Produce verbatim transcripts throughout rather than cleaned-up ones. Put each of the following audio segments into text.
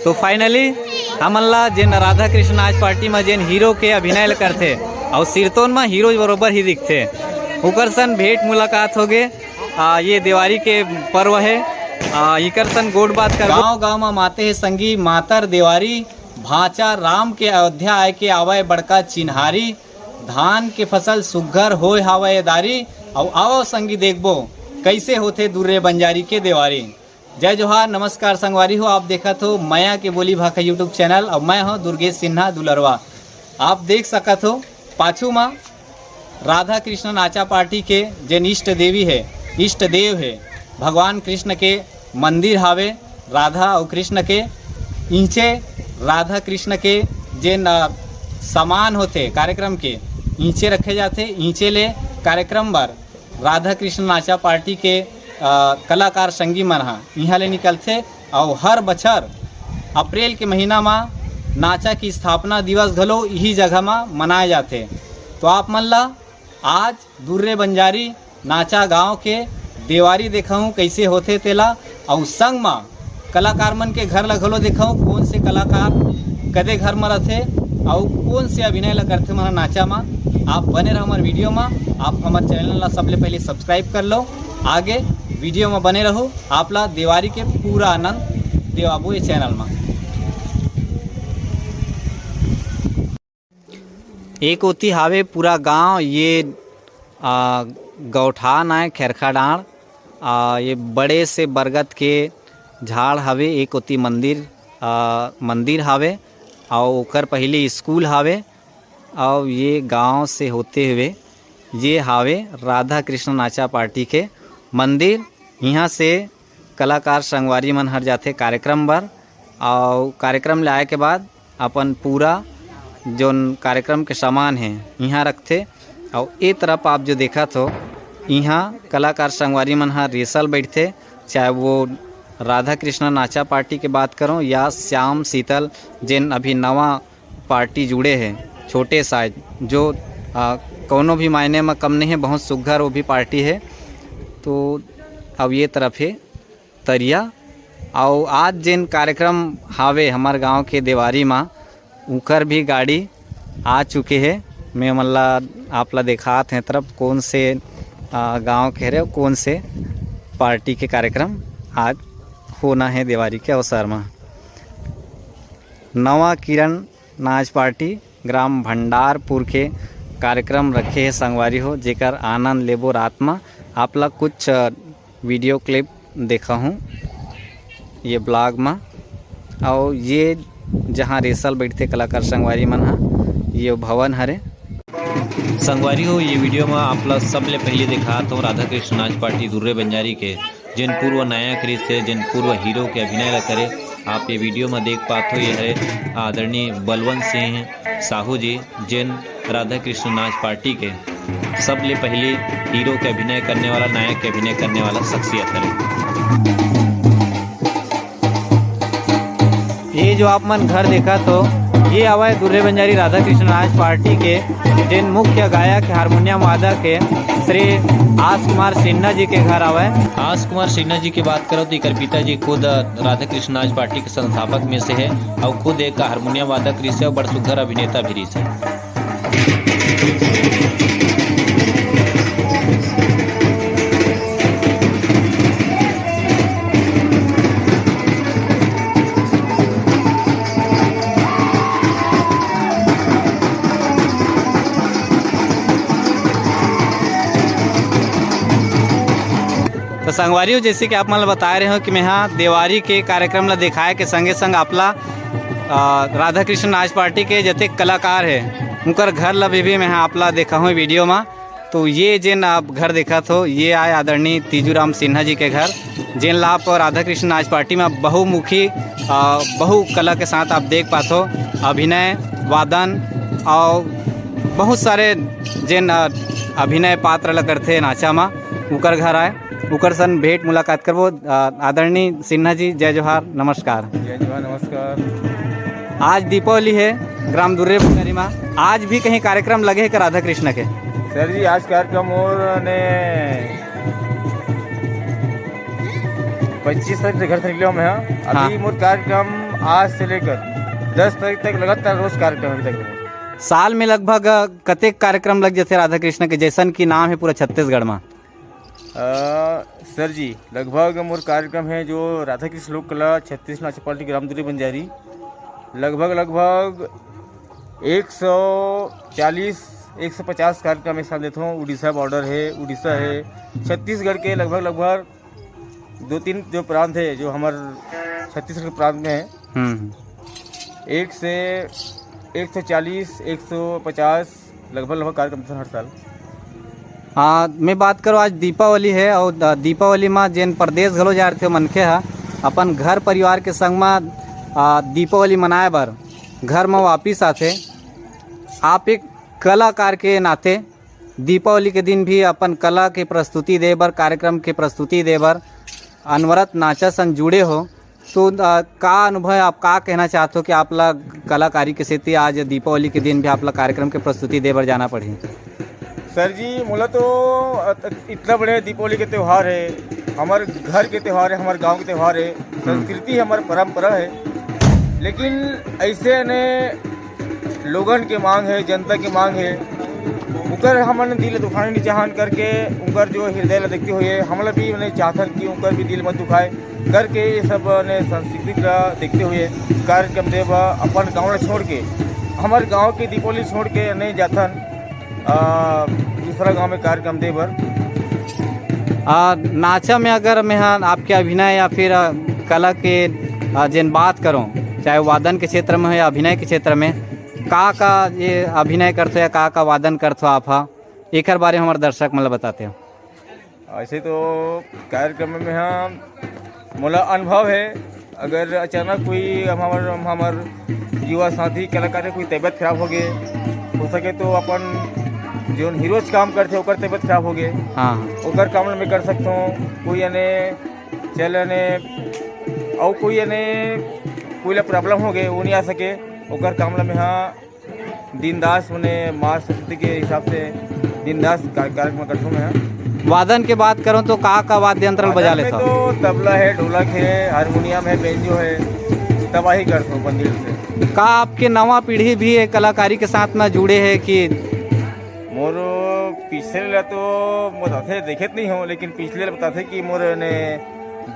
तो finally हमन ला जेन राधा कृष्ण नाच पार्टी म जेन हीरो के अभिनय ल करथे अउ सिरतोन म हीरो बरोबर ही दिखथे, उकर सन भेंट मुलाकात होगे। आ, ये देवारी के पर्व हे। आ, इकर सन गोठ बात करबो। गांव गांव म माते हे संगी मातर देवारी, भांचा राम के अयोध्या आय के आवय बड़का चिन्हारी। धान के फसल सुग्घर होय हावय दारी, अउ आवव संगी देखबो कइसे होथे दुर्रे बंजारी के देवारी। जय जोहार, नमस्कार संगवारी हो, आप देखत हो मया के बोली भाखा YouTube चैनल, अउ मैं हूं दुर्गेश सिन्हा दुलरवा। आप देख सकत हो पाछू मा राधा कृष्ण नाचा पार्टी के जेन इष्ट देवी हे, इष्ट देव हे, भगवान कृष्ण के मंदिर हावे। राधा अउ कृष्ण के इहिंचे राधा कृष्ण के जेन, अ, सामान होथे कार्यक्रम के, इहिंचे रखे जाथे। इहिंचे ले कार्यक्रम बर राधा कृष्ण नाचा पार्टी के, अ, कलाकार संगी मन ह इहां ले निकलथे अउ हर बछर अप्रैल के महीना म नाचा के स्थापना दिवस घलो इही जगह म मनाए जाथे। तो आप मन ला आज दुर्रे बंजारी नाचा गांव के देवारी देखहूं कइसे होथे तेला, अउ संग म कलाकार मन के घर ल घलो देखहूं, कोन से कलाकार कदे घर म रथे अउ कोन से अभिनय ल करथे मन नाचा म। आप बने रहो हमर वीडियो म, आप हमर चैनल ला सबले पहले सब्सक्राइब कर लो। आगे वीडियो म बने रहो, आप ला देवारी के पूरा आनंद देवाबो ये चैनल म। एक ओती हावे पूरा गांव, ये, आ, गौठान आय खेरखा डांड़। आ, ये बड़े से बरगद के झाड़ हावे, एक ओती मंदिर, आ, मंदिर हावे, अउ ओकर पहिली स्कूल हावे, अउ ये गांव से होते हुए ये हावे राधा कृष्ण नाचा पार्टी के मंदिर। इहां से कलाकार संगवारी मन हर जाथे कार्यक्रम बर, अउ कार्यक्रम ले आए के बाद अपन पूरा जोन कार्यक्रम के सामान हे इहां रखथे। अउ ए तरफ आप जो देखत हो, इहां कलाकार संगवारी मन हर रिहर्सल बैठथे, चाहे वो राधा कृष्ण नाचा पार्टी के बात करो या श्याम शीतल, जेन अभी नवा पार्टी जुड़े हे, छोटे साइज, जो, आ, कोनो भी मायने म कम नहीं हे, बहुत सुघर वो भी पार्टी हे। तो अब ये तरफ हे तरिया, अउ आज जेन कार्यक्रम हावे हमर गांव के देवारी म, उकर भी गाड़ी आ चुके हे। मैं मन ला, आप ला देखात हे तरफ कोन से, आ, गांव के हरे, कोन से पार्टी के कार्यक्रम आज होना हे देवारी के अवसर म। नवा किरण नाच पार्टी ग्राम भंडारपुर के कार्यक्रम रखे हे संगवारी हो, जेकर आनंद लेबो रात म। आप ला कुछ, अ, वीडियो क्लिप देखाहूँ ये ब्लॉग म। अउ ये जहाँ रिहर्सल बैठथे कलाकार संगवारी मन ह, ये भवन हरे। संगवारी हो, ये वीडियो म आप ला सबले पहले देखात हूँ राधा कृष्ण नाच पार्टी दुर्रे बंजारी के जेन पूर्व नायक रिहिस हे, जेन पूर्व हीरो के अभिनय ल करे, आप ये वीडियो म देख पात हो, ये हरे आदरणीय बलवंत सिंह साहू जी, जेन राधा कृष्ण नाच पार्टी के सबले पहली हीरो के अभिनय करने वाला, नायक के अभिनय करने वाला शख्सियत हरे। ये जो आप मन घर देखत हो, ये हवय दुर्रे बंजारी राधा कृष्ण नाच पार्टी के जेन मुख्य गायक, हारमोनियम वादक हे, श्री आस कुमार सिन्हा जी के घर आवय। आस कुमार सिन्हा जी के बात करो तो एकर पिताजी खुद राधा कृष्ण नाच पार्टी के संस्थापक में से हे, अउ खुद एक हारमोनियम वादक रिहिस हे अउ बड़ सुघर अभिनेता भी रिहिस हे। तो संगवारी हो, जैसे कि आप मन ल बताए रहे हो कि मैं हा देवारी के कार्यक्रम ला दिखाए के संगे संग आपला, अ, राधा कृष्ण नाच पार्टी के जतेक कलाकार हे, उनकर घर ला भी, भी मैं हा आपला देखाहूँ वीडियो मा। तो ये जेन आप घर देखत हो, ये आय आदरणीय तीजूराम सिन्हा जी के घर, जेन ला आप राधा कृष्ण नाच पार्टी में बहुमुखी, अ, बहु कला के साथ आप देख पाथो। अभिनय, वादन अउ बहुत सारे जेन, अ, अभिनय पात्र ला करथे नाचा मा, उकर घर आय। उकर सन भेंट मुलाकात करबो। अ, आदरणीय सिन्हा जी, जय जोहार, नमस्कार। जय जोहार, नमस्कार। आज दीपावली हे, ग्राम दुर्रे बंजारी मा आज भी कहीं कार्यक्रम लगे हे का राधा कृष्ण के? सर जी, आज कार्यक्रम मोर ने पच्चीस तारीख से घर से निकले हूँ मैं। अभी हाँ। मोर कार्यक्रम आज से लेकर दस तारीख तक लगातार रोज कार्यक्रम अभी तक। साल में लगभग, अ, कतेक कार्यक्रम लग जथे राधा कृष्ण के, जैसन कि नाम है पूरा छत्तीसगढ़ में? अ, सर जी, लगभग मोर कार्यक्रम है जो राधा कृष्ण लोक कला छत्तीस नाच पार्टी ग्राम दुर्रे बंजारी, लगभग, लगभग एक सौ चालीस, एक सौ पचास कार्यक्रम एक साथ देता हूँ। उड़ीसा बॉर्डर है, उड़ीसा है, छत्तीसगढ़ के लगभग, लगभग दो तीन जो प्रांत है, जो हमारे छत्तीसगढ़ के प्रांत में है, हम्म। एक से एक सौ चालीस, एक सौ पचास लगभग, लगभग कार्यक्रम हर साल। हाँ, मैं बात करूँ, आज दीपावली है और द-, दीपावली में जेन परदेस घलो जा रहे थे मनखे हा, अपन घर परिवार के संग में, आ, दीपावली मनाए बर घर में वापिस आथे। आप एक कलाकार के नाते दीपावली के दिन भी अपन कला के प्रस्तुति दे बर, कार्यक्रम के प्रस्तुति दे बर अनवरत नाचा संग जुड़े हो, तो, अ, का अनुभव है, आप का कहना चाहते हो कि आप ला कलाकारी के सेती आज दीपावली के दिन भी आप ला कार्यक्रम के प्रस्तुति दे बर जाना पड़ही? सर जी, मोला तो, अ, इतना बड़े दीपावली के त्योहार है, हमारे घर के त्योहार है, हमारे गांव के त्योहार है, संस्कृति है, हमारे परंपरा है, लेकिन ऐसे ने लोगन के मांग है, जनता के मांग है, उकर हमन दिल दुखाना नहीं चाहन करके, उकर जो हृदय ला देखते हुए, हमला भी मने चाहथन कि उकर भी दिल मत दुखाए करके, ये सब ने संस्कृति ला देखते हुए कार्यक्रम दे बर अपन गांव ला छोड़ के, हमारे गांव के दीपावली छोड़ के नहीं जाथन, आ, दूसरा गांव में कार्यक्रम दे बर। आ, नाचा में अगर मैं हा आपके अभिनय या फिर, आ, कला के, आ, जेन बात करूं, चाहे वादन के क्षेत्र में हो या अभिनय के क्षेत्र में, का का ये अभिनय करथो या का का वादन करथो आप हा, एकर बारे में हमारे दर्शक मन ला बताते हो। ऐसे तो कार्यक्रम में हा मोला अनुभव है, अगर अचानक कोई हमार, हमार युवा साथी कलाकार के कोई तबीयत खराब हो गए, हो सके तो अपन जोन हीरोज काम करते ओकर तबीयत खराब हो गए, हाँ। ओकर काम में कर सकता हूँ। कोई यानी चल यानी और कोई यानी कोई ला प्रॉब्लम हो गए, वो नहीं आ सके, ओकर काम में हाँ बिंदास मने मार सकते के हिसाब से बिंदास का-, कार्यक्रम करता हूँ मैं। वादन के बात करूँ तो का का वाद्य यंत्र बजा वादन में लेता? तो तबला है, ढोलक है, हारमोनियम है, बेंजो है, तबाही करता हूँ अपन दिल से। का आपके नवा पीढ़ी भी ये कलाकारी के साथ में जुड़े है कि? मोर पिछले ला तो बताते देखे तो नहीं हो, लेकिन पिछले ला बताते कि मोर ने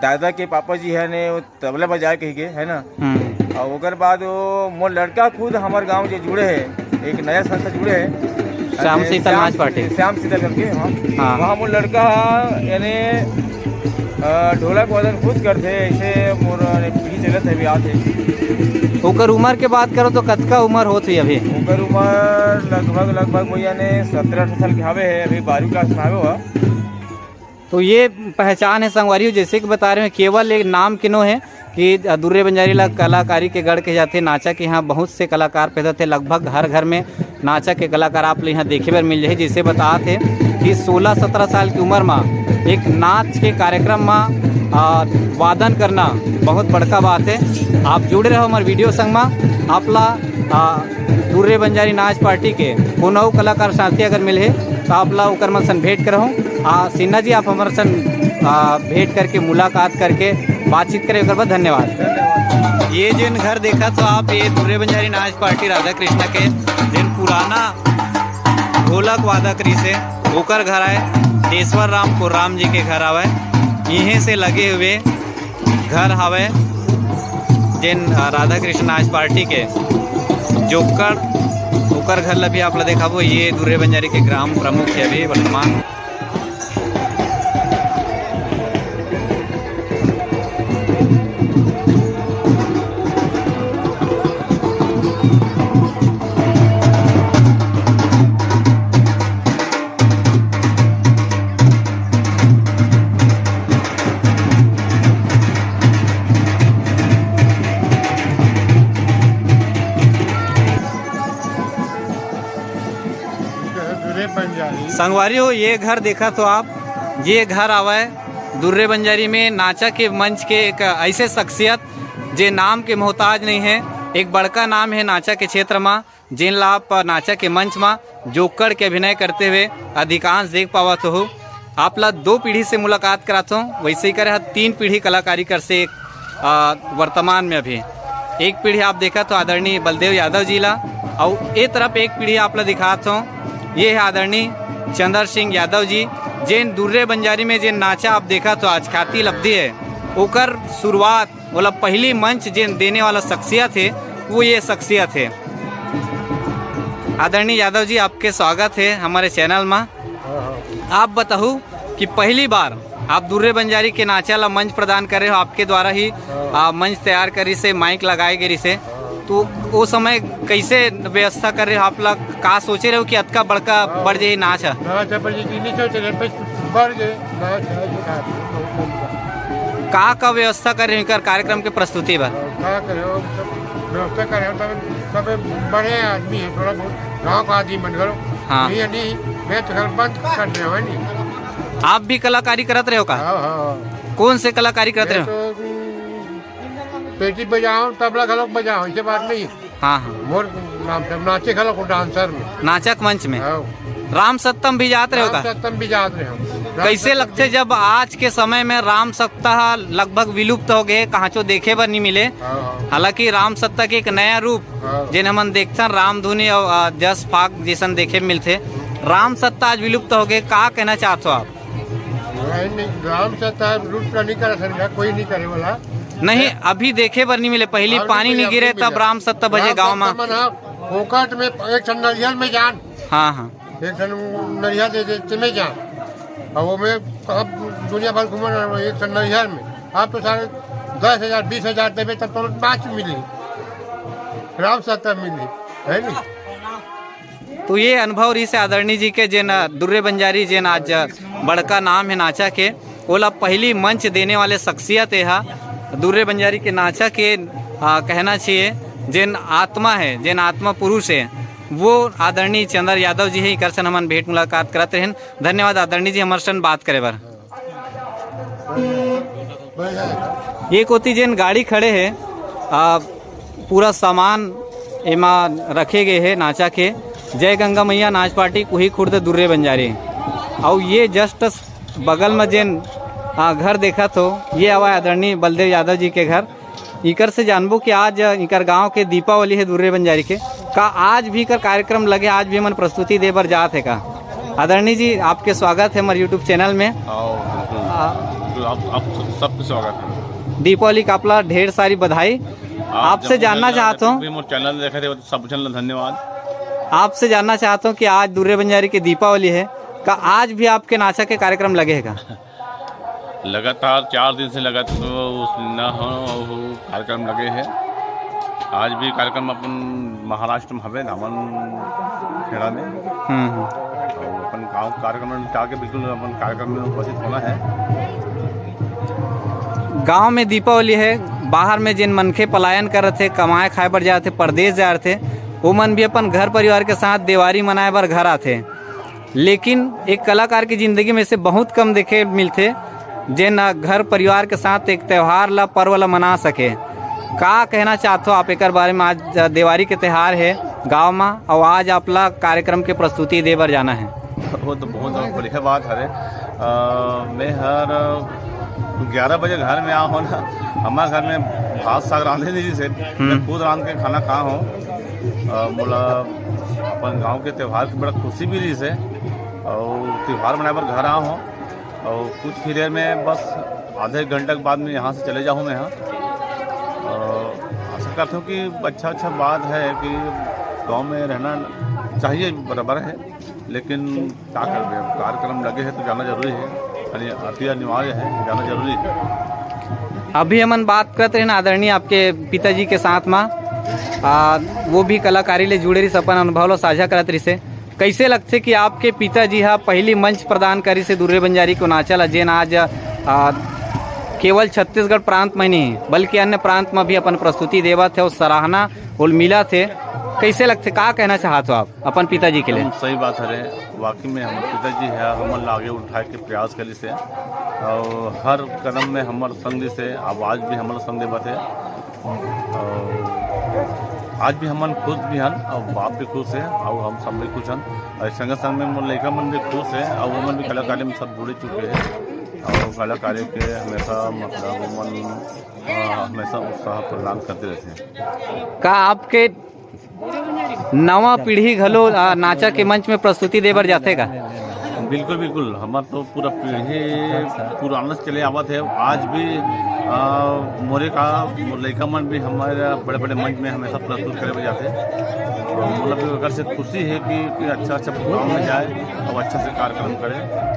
दादा के पापा जी है ने तबला बजाए कहि के, है ना? हम्म। और ओकर बाद वो मोर लड़का खुद हमार गांव जे जुड़े है, एक नया संस्था जुड़े है, श्याम अरे, शीतल श्याम, नाच पार्टी। श्याम शीतल करके, हाँ। हाँ। वहाँ मोर लड़का यानी, अ, ढोलक वादन खुद करते, ऐसे मोर पीढ़ी चलत है, अभी आते। ओकर उम्र के बात करो तो कतका उम्र होत हुई अभी? ओकर उम्र लगभग, लगभग भैया ने सत्रह अठारह साल के हवे है, अभी बारहवीं क्लास में आवे हुआ। तो ये पहचान है संगवारी हो, जैसे कि बता रहे हैं, केवल एक नाम के नो है कि दुर्रे बंजारी ला कलाकारी के गढ़ के जाते। नाचा के यहाँ बहुत से कलाकार पैदा थे, लगभग हर घर में नाचा के कलाकार आप लोग यहाँ देखे बर मिल जाही। जैसे बता थे कि सोलह सत्रह साल की उम्र में एक नाच के कार्यक्रम में, आ, वादन करना बहुत बड़का बात है। आप जुड़े रहो हमारे वीडियो संग में, आप ला, आ, दुर्रे बंजारी नाच पार्टी के कोनो अउ कलाकार साथी अगर मिलहे, तो आप ला ओकर मन सन भेंट करहूँ। आ, सिन्हा जी, आप हमर सन, आ, भेंट करके, मुलाकात करके, बातचीत करे, ओकर बर धन्यवाद। ये जेन घर देखत हो आप, ये दुर्रे बंजारी नाच पार्टी राधा कृष्णा के जेन पुराना ढोलक वादक रिहिसे, ओकर घर आय। देसवर राम कोर्राम जी के घर आवय। इहें से लगे हुए घर हावय, जेन, अ, राधा कृष्ण नाच पार्टी के जोक्कड़, ओकर घर ला भी आप ला देखाबो। ये दुर्रे बंजारी के ग्राम प्रमुख हे अभी वर्तमान। संगवारी हो, ये घर देखत हो आप, ये घर आवय दुर्रे बंजारी में नाचा के मंच के एक ऐसे शख्सियत, जे नाम के मोहताज नहीं है, एक बड़का नाम है नाचा के क्षेत्र मा। जेन ला आप नाचा के मंच मा जोक्कड़ के अभिनय करते हुए अधिकांश देख पावत हो। आप ला दो पीढ़ी से मुलाकात करात हो, वैसे ही करे हा तीन पीढ़ी कलाकारी कर से एक, आ, वर्तमान में अभी। एक पीढ़ी आप देखत हो आदरणीय बलदेव यादव जी ला, अउ ए तरफ एक पीढ़ी आप ला दिखात हो, ये है आदरणीय चंद्र सिंह यादव जी, जेन दुर्रे बंजारी में जेन नाचा आप देखत हो आज ख्याति लब्धि है, ओकर शुरुआत, मतलब पहली मंच जेन देने वाला शख्सियत है, वो ये शख्सियत है। आदरणीय यादव जी, आपके स्वागत है हमारे चैनल में। हाँ, हाँ। आप बताओ कि पहली बार आप दुर्रे बंजारी के नाचा ला मंच प्रदान करे हो, आपके द्वारा ही, हाँ। आ, मंच तैयार करिस हे, माइक लगाए गे रिस हे, हाँ। तो वो समय कैसे व्यवस्था करे हो आप ला? का सोचे रहे हो कि अतका बड़का हाँ। बढ़ जाही नाच ह? नाच ह बढ़ जाही, नहीं सोचे रहे, बस बढ़ गए, नाच ह, ये नाच ह, बहुत बढ़िया। का का व्यवस्था करे हो एकर कार्यक्रम के प्रस्तुति बर? का करे हो, सब व्यवस्था करे हो, सब, सब बड़े आदमी है, थोड़ा बहुत गाँव का आदमी बन गए। हाँ। नहीं, नहीं, मैं तो घर बंद कर रहे हो, नहीं। आप भी कलाकारी करत रहे हो का? हाँ, हाँ, हाँ। कौन से कलाकारी करत रहे हो? मैं तो, पेटी बजाओ, तबला घलोक बजाओ, ऐसे बात नहीं। हाँ, हाँ। मोर नाम से नाचे घलोक डांसर में। नाचक मंच में। हाँ। राम सत्ता म भी जात रहे हो का? राम सत्ता म भी जात रहे हो। राम कैसे सत्ता लगथे भी जब आज के समय में राम सत्ता ह लगभग विलुप्त हो गए, कहांचो देखे बर नहीं मिले? हाँ, हाँ। हालांकि राम सत्ता के एक नया रूप, हाँ। जेन हमन देखथन रामधुनी और, आ, जस फाग जैसन देखे मिलथे, राम सत्ता आज विलुप्त हो गए, का कहना चाहत हो आप? नहीं, नहीं, राम सत्ता रूप का नहीं कर सकता, कोई नहीं करे वाला। नहीं, अभी देखे बर नहीं मिले, पहली अब पानी नहीं नहीं मिले, गिरे अब नहीं तब मिले। राम सत्ता बजे राम गांव में। सत्ता मन ह फोकट में एक ठन नरियर में जान। हाँ, हाँ। एक ठन नरियर दे देते में जान। अब वो में अब दुनिया भर घूमन रहे, एक ठन नरियर में। आप तो सारे दस हजार, बीस हजार देवे तब तो नाच मिली, राम सत्ता मिली, है नहीं? तो ये अनुभव रहिस हे आदरणीय जी के, जेन दुर्रे बंजारी, जेन आज बड़का नाम है नाचा के, ओला पहली मंच देने वाले शख्सियत हे हा दुर्रे बंजारी के नाचा के। आ, कहना चाहिए, जेन आत्मा है, जेन आत्मा पुरुष है, वो आदरणीय चंद्र यादव जी है। इकर सन हमन भेंट मुलाकात करत रहेन। धन्यवाद आदरणीय जी, हमर सन बात करे बर। ये कोती जेन गाड़ी खड़े हे, आ, पूरा सामान एमा रखे गए हे नाचा के। जय गंगा मैया नाच पार्टी कुही खुर्द दुर्रे बंजारी। अउ ये just बगल में जेन, आ, घर देखत हो, ये हवय आदरणीय बलदेव यादव जी के घर। इकर से जानबो कि आज इकर गांव के दीपावली है दुर्रे बंजारी के, का आज भी इकर कार्यक्रम लगे, आज भी हमन प्रस्तुति दे बर जात है का? आदरणीय जी, आपके स्वागत है हमारे YouTube चैनल में। आओ, बिल्कुल। आ, बिल्कुल, आप, आप सब, सबके स्वागत है। दीपावली का आपला ढेर सारी बधाई। आप आपसे जब जानना मोर चाहता हूँ, भी मोर चैनल देखे थे, तो सब झन ला धन्यवाद। आपसे जानना चाहता हूँ कि आज दुर्रे बंजारी की दीपावली है, का आज भी आपके नाचा के कार्यक्रम लगे है का? लगातार चार दिन से लगातार उस न हो, वो कार्यक्रम लगे हैं। आज भी कार्यक्रम अपन महाराष्ट्र में हवे, धामन खेड़ा में। हम्म, हम्म। और अपन गाँव कार्यक्रम में जाके बिल्कुल अपन कार्यक्रम में उपस्थित होना है। गांव में दीपावली है, बाहर में जिन मनखे पलायन करत हे, कमाए खाए बर जात हे, परदेस जात हे, वो मन भी अपन घर परिवार के साथ देवारी मनाए बर घर आथे। लेकिन एक कलाकार की जिंदगी में से बहुत कम देखे मिलथे, जे न घर परिवार के साथ एक त्योहार ला, पर्व ला मना सके। का कहना चाहत हो आप एकर बारे में? आज देवारी के त्योहार है गांव में, और आज आप ला कार्यक्रम के प्रस्तुति दे बर जाना है। वो तो बहुत बढ़िया बात हरे। अ, मैं हर ग्यारह बजे घर में आ हो ना, हमारे घर में भात साग रांधे नहीं से, मैं हम्म। खुद रांध के खाना खा हो। अ, मोला अपन गांव के त्योहार की बड़ा खुशी भी रही से, और त्योहार मनाए बर घर आ हो, और कुछ ही देर में बस आधे घंटे के बाद में यहाँ से चले जाऊँ मैं यहाँ। और आशा करता हूँ कि अच्छा, अच्छा बात है कि गांव में रहना चाहिए, बराबर है, लेकिन क्या करबे, अब कार्यक्रम लगे हैं तो जाना जरूरी है, यानी अति अनिवार्य है, जाना जरूरी है। अभी हमन बात करत रहे ना आदरणीय आपके पिताजी के साथ में, आ, वो भी कलाकारी ले जुड़े रहिस, अपन अनुभव ला साझा करत रहिस हे। कैसे लगथे कि आपके पिताजी हा पहली मंच प्रदान करिस हे दुर्रे बंजारी को नाचा ला, जेन आज, आ, केवल छत्तीसगढ़ प्रांत में नहीं बल्कि अन्य प्रांत में भी अपन प्रस्तुति देवत हे और सराहना उल मिलत हे। कैसे लगथे, का कहना चाहत हो आप अपन पिताजी के लिए? एकदम सही बात हरे। वाकई में हमर पिताजी ह हमन ला आगे उठाए के प्रयास करिस हे, और हर कदम में हमर संग दिस हे, अब आज भी हमर संग देवत हे, और आज भी हमन खुश भी हन, और बाप भी खुश हे, और हम सब भी खुश हन, और संगे संग में मोर लइका मन भी खुश हे, और वो मन भी कलाकारी में सब जुड़े चुके हैं। अउ कलाकारी के हमेशा, मतलब, मन, अ, हमेशा उत्साह प्रदान करते रहते हैं। का आपके नवा पीढ़ी घलो, अ, नाचा के मंच में प्रस्तुति दे बर जाथे का? बिल्कुल, बिल्कुल। हमर तो पूरा पीढ़ी पुराना से चले आवत है। आज भी, अ, मोरे का, मोर लइका मन भी हमारे बड़े-बड़े मंच में हमेशा प्रस्तुत करे बर जाथे। और मतलब, ओकर से खुशी है कि, कि अच्छा, अच्छा प्रोग्राम में जाए और अच्छा से कार्यक्रम करे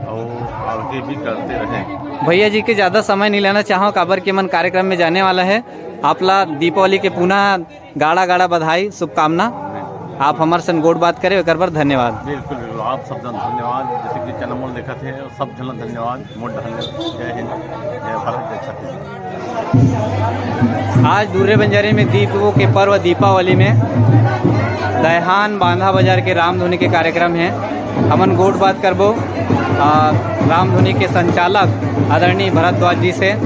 और आगे भी करते रहें। भैया जी के ज्यादा समय नहीं लेना चाहव, काबर के मन कार्यक्रम में जाने वाला है। आप ला दीपावली के पुनः गाड़ा गाड़ा बधाई, शुभकामना। आप हमर सन गोठ बात करे, ओकर बर धन्यवाद। बिल्कुल, बिल्कुल। आप सब जन धन्यवाद, जैसे कि चैनल मोल देखत है, सब जन धन्यवाद। मोर डहन ले जय हिंद, जय भारत, जय छत्तीसगढ़। आज दुर्रे बंजारी में दीपो के पर्व दीपावली में दयहान बांधा बाजार के रामधुनी के कार्यक्रम है। हमन गोठ बात करबो, आ, रामधुनी के संचालक आदरणीय भरद्वाज जी से।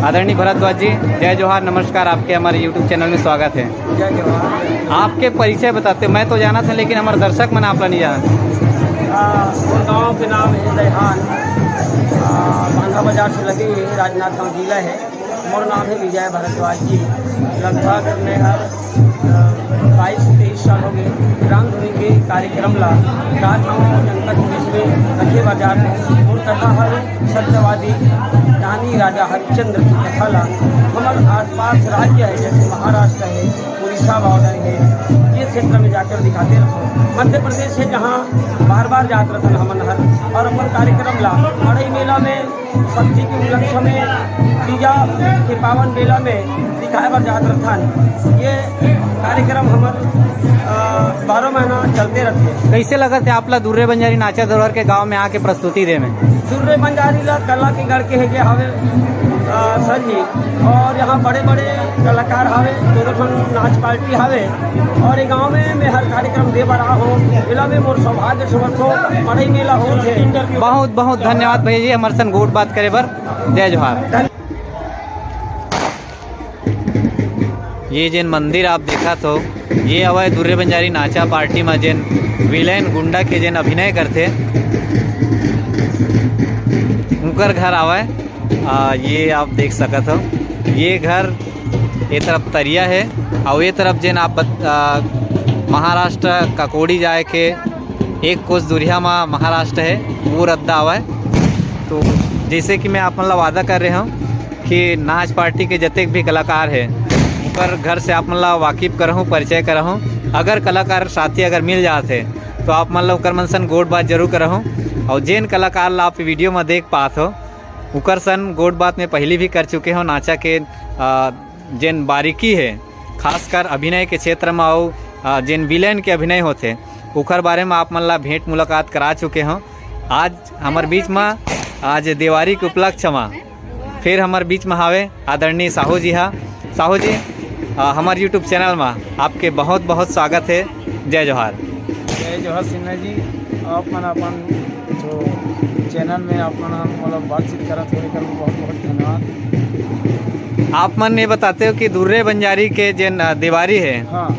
आदरणीय भरद्वाज जी, जय जोहार, नमस्कार, आपके हमारे YouTube चैनल में स्वागत है। जय जोहार। आपके परिचय बताते, मैं तो जानत हँव, लेकिन हमारे दर्शक मन आप ला नहीं जानत। आ, मोर गाँव के नाम है दयहान, आ, बांधा बाजार से लगे हुए राजनांदगांव जिला है। मोर नाम है विजय भरद्वाज जी। लगभग मैं हर, अ, बाईस तेईस साल हो गए रामधुनी के कार्यक्रम ला राजनांदगांव जनता पुलिस में रखे बाजार में। मोर कथा हवे सत्यवादी दानी राजा हरिश्चंद्र की कथा ला। हमर आसपास राज्य है, जैसे महाराष्ट्र है, उड़ीसा बॉर्डर है, ये क्षेत्र में जाकर दिखाते रहते। मध्य प्रदेश है, जहाँ बार बार जात रहते हमन हर, और अपन कार्यक्रम ला मड़ई मेला में, शक्ति के उपलक्ष्य में, तीजा के पावन मेला में दिखाए बर जात रहथन। ये कार्यक्रम हमर, अ, बारह महीना चलते रहते। कैसे लगत है आप ला दुर्रे बंजारी नाचा धरोहर के गांव में आके प्रस्तुति दे में? दुर्रे बंजारी ला कला के गढ़ के है के हवे, अ, सर जी, और यहाँ बड़े-बड़े कलाकार हवे, दो ठन नाच पार्टी हवे, और ये गांव में मैं हर कार्यक्रम दे बर आ हूँ। मेला में मोर सौभाग्य समझ को मड़ई मेला होत है। बहुत बहुत धन्यवाद भैया जी, हमर सन गोठ बात करे बर। जय जोहार। ये जेन मंदिर आप देखत हो, ये हवय दुर्रे बंजारी नाचा पार्टी म जेन विलेन गुंडा के जेन अभिनय करथे, उंकर घर आवय। आ, ये आप देख सकत हो, ये घर ये तरफ तरिया है, और ये तरफ जेन आप बत-, आ, महाराष्ट्र ककोड़ी जाए के एक कोस दूरिहा म महाराष्ट्र है, वो रद्दा आवय। तो जैसे कि मैं आप मन ला वादा कर रहे हूँ कि नाच पार्टी के जतेक भी कलाकार है, ओकर घर से आप मन ला वाकिफ करहूँ, परिचय करहूँ। अगर कलाकार साथी अगर मिल जात है, तो आप मन ला ओकर मन सन गोठ बात जरूर करहूँ। और जेन कलाकार ला आप वीडियो में देख पात हो, ओकर सन गोठ बात में पहली भी कर चुके हो। नाचा के, आ, जेन बारीकी है, खासकर अभिनय के क्षेत्र में, अउ, आ, जेन विलेन के अभिनय होथे, ओकर बारे में आप मन ला भेंट मुलाकात करा चुके हो। आज हमर बीच में, आज देवारी के उपलक्ष्य में फिर हमर बीच में हावे आदरणीय साहू जी हा। साहू जी, आ, हमर YouTube चैनल में आपके बहुत बहुत स्वागत है। जय जोहार। जय जोहार सिन्हा जी, आप मन अपन जो चैनल में आप मन हम मतलब बातचीत करत हो, एकर बहुत बहुत धन्यवाद। आप मन ये बताते हो कि दुर्रे बंजारी के जेन, आ, देवारी है, हाँ।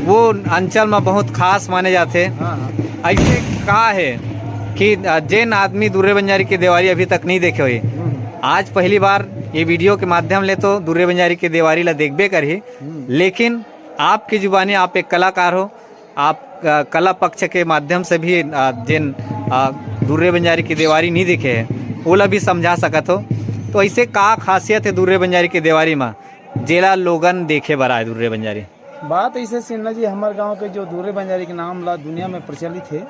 वो अंचल में बहुत खास माने जाथे। हाँ, हाँ। ऐसे का है कि, आ, जेन आदमी दुर्रे बंजारी के देवारी अभी तक नहीं देखे हुए, हम्म। आज पहली बार ये वीडियो के माध्यम ले तो दुर्रे बंजारी के देवारी ला देखबे करही, हम्म। लेकिन आपकी जुबानी आप एक कलाकार हो, आप, अ, कला पक्ष के माध्यम से भी, अ, जेन, अ, दुर्रे बंजारी के देवारी नहीं देखे है, ओला भी समझा सकत हो। तो ऐसे का खासियत है दुर्रे बंजारी के देवारी में, जेला लोगन देखे बर आए दुर्रे बंजारी? बात ऐसे सिन्हा जी, हमर गांव के जो दुर्रे बंजारी के नाम ला दुनिया में प्रचलित है,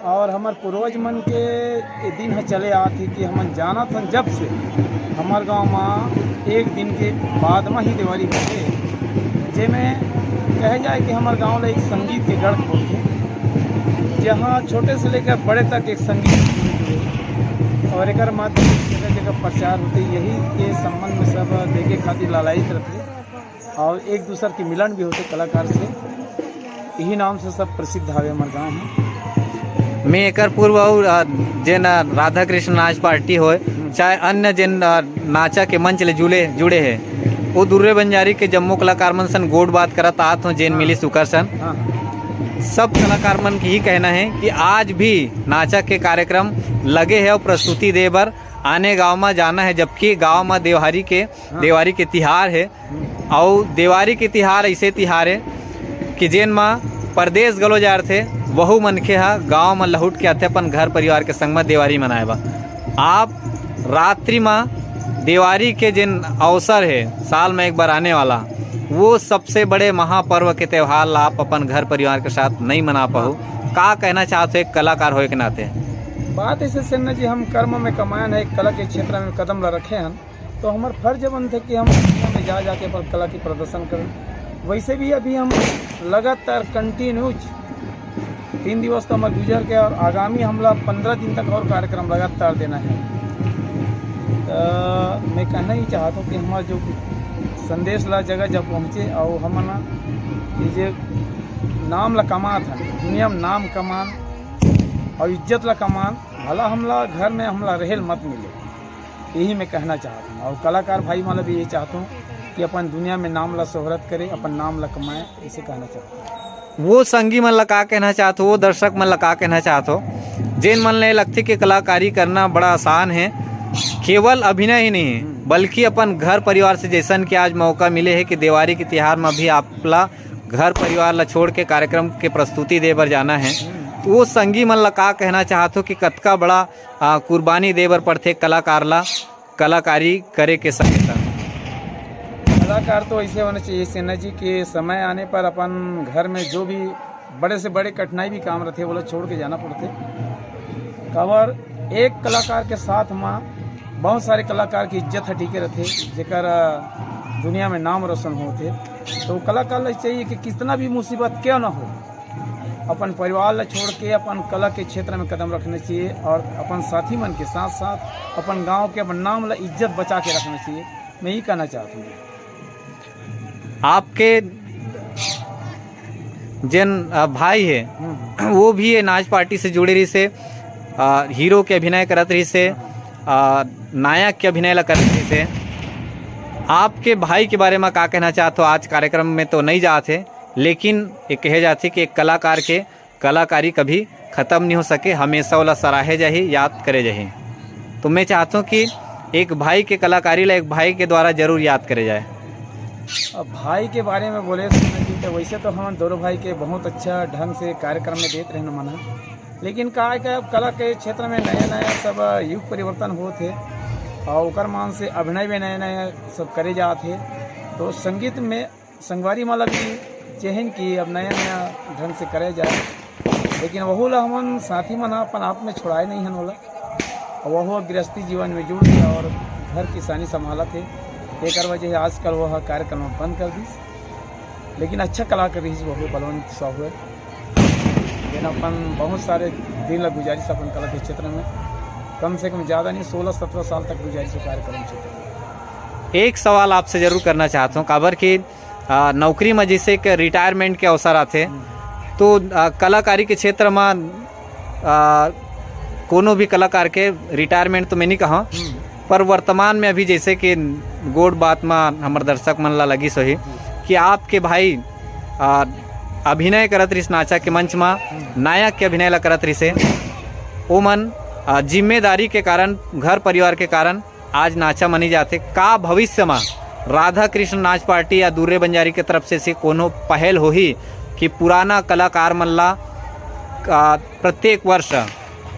और हमर पूर्वज मन के ये दिन ह चले आत हे कि हमन जानत हन जब से हमर गांव म एक दिन के बाद म ही देवारी होथे, जेमे कहे जाए कि हमर गांव ल एक संगीत के गढ़ बोलथे, जहां छोटे से लेकर बड़े तक एक संगीत से जुड़े हे। और एकर माध्यम से जगह जगह प्रचार होथे, यही के संबंध में सब देखे खातिर लालायित रथे। और एक दूसर के मिलन भी होथे कलाकार से। यही नाम से सब प्रसिद्ध हवे हमर गांव में। मैं एकर पूर्व अउ, अ, जेन, अ, राधा कृष्ण नाच पार्टी होय, हम्म। चाहे अन्य जेन, अ, नाचा के मंच ले जुड़े, जुड़े हे, वो दुर्रे बंजारी के जम्मो कलाकार मन सन गोठ बात करत आत हों, जेन हाँ। मिलिस उकर सन। हाँ, हाँ। सब कलाकार मन के ही कहना है कि आज भी नाचा के कार्यक्रम लगे हे और प्रस्तुति दे बर आने गांव म जाना हे, जबकि गांव म देवारी के, हाँ। देवारी के तिहार हे। हम्म। अउ देवारी के तिहार ऐसे तिहार हे कि जेन म परदेस घलो जा रथे, वहू मनखे ह गांव म लहुट के आथे अपन घर परिवार के संग म देवारी मनाए बर। आप रात्रि म देवारी के जेन अवसर हे, साल म एक बार आने वाला, वो सबसे बड़े महापर्व के त्योहार ला आप अपन घर परिवार के साथ नहीं मना पाहू। का कहना चाहत हो एक कलाकार होए के नाते? बात ऐसे सेना जी, हम कर्म में कमायन है, एक कला के क्षेत्र में कदम ला रखे हन, तो हमार फर्ज बनथे कि हम दुनिया में जा जाके अपन कला के प्रदर्शन करें। वैसे भी अभी हम लगातार कंटिन्यूज तीन दिवस तो हमार गुजर के, और आगामी हमला पंद्रह दिन तक और कार्यक्रम लगातार देना है। तो मैं कहना ही चाहत हूँ कि हमार जो संदेश ला जगह जब पहुँचे और हमन ये जे नाम ला कमात हन, दुनिया में नाम कमान और इज्जत ला कमान, भला हमला घर में हमला रहेल मत मिले, यही मैं कहना चाहत हूँ। और कलाकार भाई मन ला भी ये चाहत हूँ कि अपन दुनिया में नाम ला शोहरत करे, अपन नाम ला कमाए, इसे कहना चाहत हूँ। वो संगी मन ला का कहना चाहत हो, वो दर्शक मन ला का कहना चाहत हो, जेन मन ले लगथे कि कलाकारी करना बड़ा आसान है, केवल अभिनय ही नहीं है, हम्म। बल्कि अपन घर परिवार से, जैसन कि आज मौका मिले है कि देवारी के तिहार में भी आपला घर परिवार ला छोड़ के कार्यक्रम के प्रस्तुति दे बर जाना है, हम्म। तो वो संगी मन ला का कहना चाहत हो कि कतका बड़ा, आ, कुर्बानी दे बर पड़थे कलाकार ला कलाकारी करे के संग संग? कलाकार तो ऐसे होना चाहिए सेना जी कि समय आने पर अपन घर में जो भी बड़े से बड़े कठिनाई भी काम रथे, वो ला छोड़ के जाना पड़थे। काबर एक कलाकार के साथ में बहुत सारे कलाकार की इज्जत ह टिके रथे, जेकर, अ, दुनिया में नाम रोशन होथे। तो कलाकार ला चाहिए कि कितना भी मुसीबत क्यों ना हो, अपन परिवार ला छोड़ के अपन कला के क्षेत्र में कदम रखना चाहिए और अपन साथी मन के साथ साथ अपन गांव के, अपन नाम ला इज्जत बचा के रखना चाहिए। मैं यही कहना चाहता हूँ। आपके जेन, अ, भाई हे, हम्म। वो भी ये नाच पार्टी से जुड़े रहिस हे, अ, हीरो के अभिनय करत रहिस हे, अ, नायक के अभिनय ला करत रहिस हे। आपके भाई के बारे में का कहना चाहत हो? आज कार्यक्रम में तो नहीं जात हे, लेकिन ये कहे जाथे कि एक कलाकार के कलाकारी कभी खत्म नहीं हो सके, हमेशा ओला सराहे जाही, याद करे जाही। तो मैं चाहत हूँ कि एक भाई के कलाकारी ला एक भाई के द्वारा जरूर याद करे जाए। अब भाई के बारे में बोले तो वैसे तो हम दोनों भाई के बहुत अच्छा ढंग से कार्यक्रम में देत रहना मना, लेकिन का है कि अब कला के क्षेत्र में नया नया सब युग परिवर्तन होत हे और ओकर मान से अभिनय भी नया नया सब करे जात हे। तो संगीत में संगवारी मन ला भी चेहन कि अब नया नया ढंग से करे जाए, लेकिन वहू ला हमन साथी मन ह अपन आप में छोड़ाए नहीं हन ओला। और वहू अब गृहस्थी जीवन में जुड़ गया और घर किसानी संभालत हे, एकर वजह से आजकल वह कार्यक्रम बंद कर दिस। लेकिन अच्छा कलाकार रहिस वहू बलवंत साहू हे, जेन अपन बहुत सारे दिन ला गुजारिस अपन कला के क्षेत्र में, कम से कम ज़्यादा नहीं, सोलह सत्रह साल तक गुजारिस वो कार्यक्रम क्षेत्र में। एक सवाल आपसे जरूर करना चाहत हूँ, काबर कि, आ, नौकरी में जैसे एक रिटायरमेंट के अवसर आथे, हम्म। तो, आ, कलाकारी के क्षेत्र में, आ, कोनो भी कलाकार के रिटायरमेंट तो मैं नहीं कहा, हम्म। पर वर्तमान में अभी जैसे कि गोठ बात में हमर दर्शक मन ला लगिस होही कि आपके भाई, आ, अभिनय करत रहिस नाचा के मंच में, हम्म। नायक के अभिनय ला करत रहिस हे, ओमन, आ, जिम्मेदारी के कारण, घर परिवार के कारण आज नाचा मनी जाथे। का भविष्य म राधा कृष्ण नाच पार्टी या दुर्रे बंजारी के तरफ से ऐसी कोनो पहल होही कि पुराना कलाकार मन ला, आ, प्रत्येक वर्ष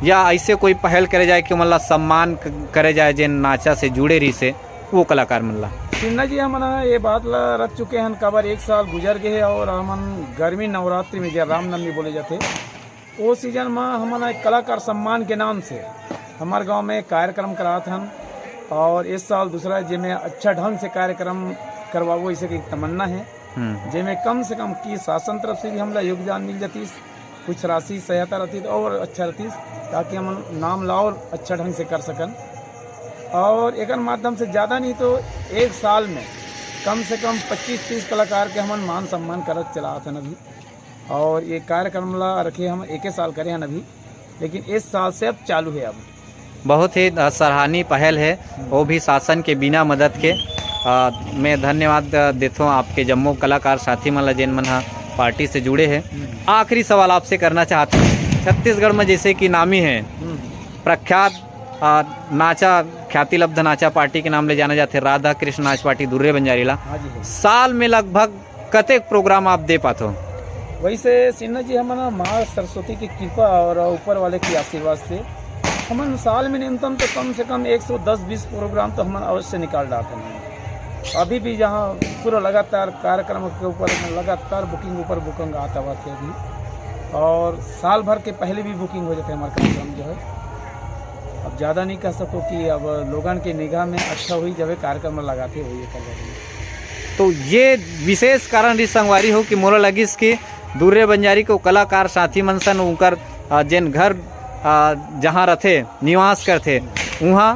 या ऐसे कोई पहल करे जाए कि ओमन ला सम्मान क-, करे जाए, जेन नाचा से जुड़े रहिस हे वो कलाकार मन ला? सिन्हा जी, हमन ह ये बात ला रख चुके हन, काबर एक साल गुजर गए हे और हमन गर्मी नवरात्रि में, जे रामनवमी बोले जाथे, ओ सीजन में हमन एक कलाकार सम्मान के नाम से हमार गांव में कार्यक्रम करात हन और इस साल दूसरा जेमे अच्छा ढंग से कार्यक्रम करवाबो, ऐसे की तमन्ना है। हम्म। जेमे कम से कम की शासन तरफ से भी हमला योगदान मिल जातीस, कुछ राशि सहायता रहती तो और अच्छा रहतीस, ताकि हम नाम ला और अच्छा ढंग से कर सकन। और एकर माध्यम से ज़्यादा नहीं तो एक साल में कम से कम पच्चीस तीस कलाकार के हमन मान सम्मान करत चलात हन अभी। और ये कार्यक्रम ला रखे हम एके साल करे हन अभी, लेकिन इस साल से अब चालू है। अब बहुत ही, अ, सराहनीय पहल है, वो भी शासन के बिना मदद के। अ, मैं धन्यवाद, अ, देथों आपके जम्मो कलाकार साथी मन ला, जेन मन हा पार्टी से जुड़े हैं। हम्म। आखिरी सवाल आपसे करना चाहते हैं, छत्तीसगढ़ में जैसे कि नामी है, हम्म। प्रख्यात आ, नाचा, ख्याति लब्ध नाचा पार्टी के नाम ले जाना जाथे, राधा कृष्ण नाच पार्टी दुर्रे बंजारी ला। हाँ जी, हाँ। साल में लगभग कतेक प्रोग्राम आप दे पाथो? वैसे सिन्हा जी, हमन माँ सरस्वती की कृपा और ऊपर वाले की आशीर्वाद से हमन साल में न्यूनतम तो कम से कम एक सौ दस बीस प्रोग्राम तो हमन अवश्य निकाल डालते हैं। अभी भी जहाँ पूरा लगातार कार्यक्रम के ऊपर में लगातार बुकिंग ऊपर बुकिंग आता हुआ थे अभी, और साल भर के पहले भी बुकिंग हो जाते हैं हमारे कार्यक्रम जो है। अब ज़्यादा नहीं कह सको कि अब लोगन के निगाह में अच्छा हुई जब ये कार्यक्रम लगाते हुए ये कर रहे हैं। तो ये विशेष कारण रहिस संगवारी हो कि मोला लगिस कि दुर्रे बंजारी के वो कलाकार साथी मन सन उनकर, आ, जेन घर, आ, जहाँ रथे, निवास करथे, उहाँ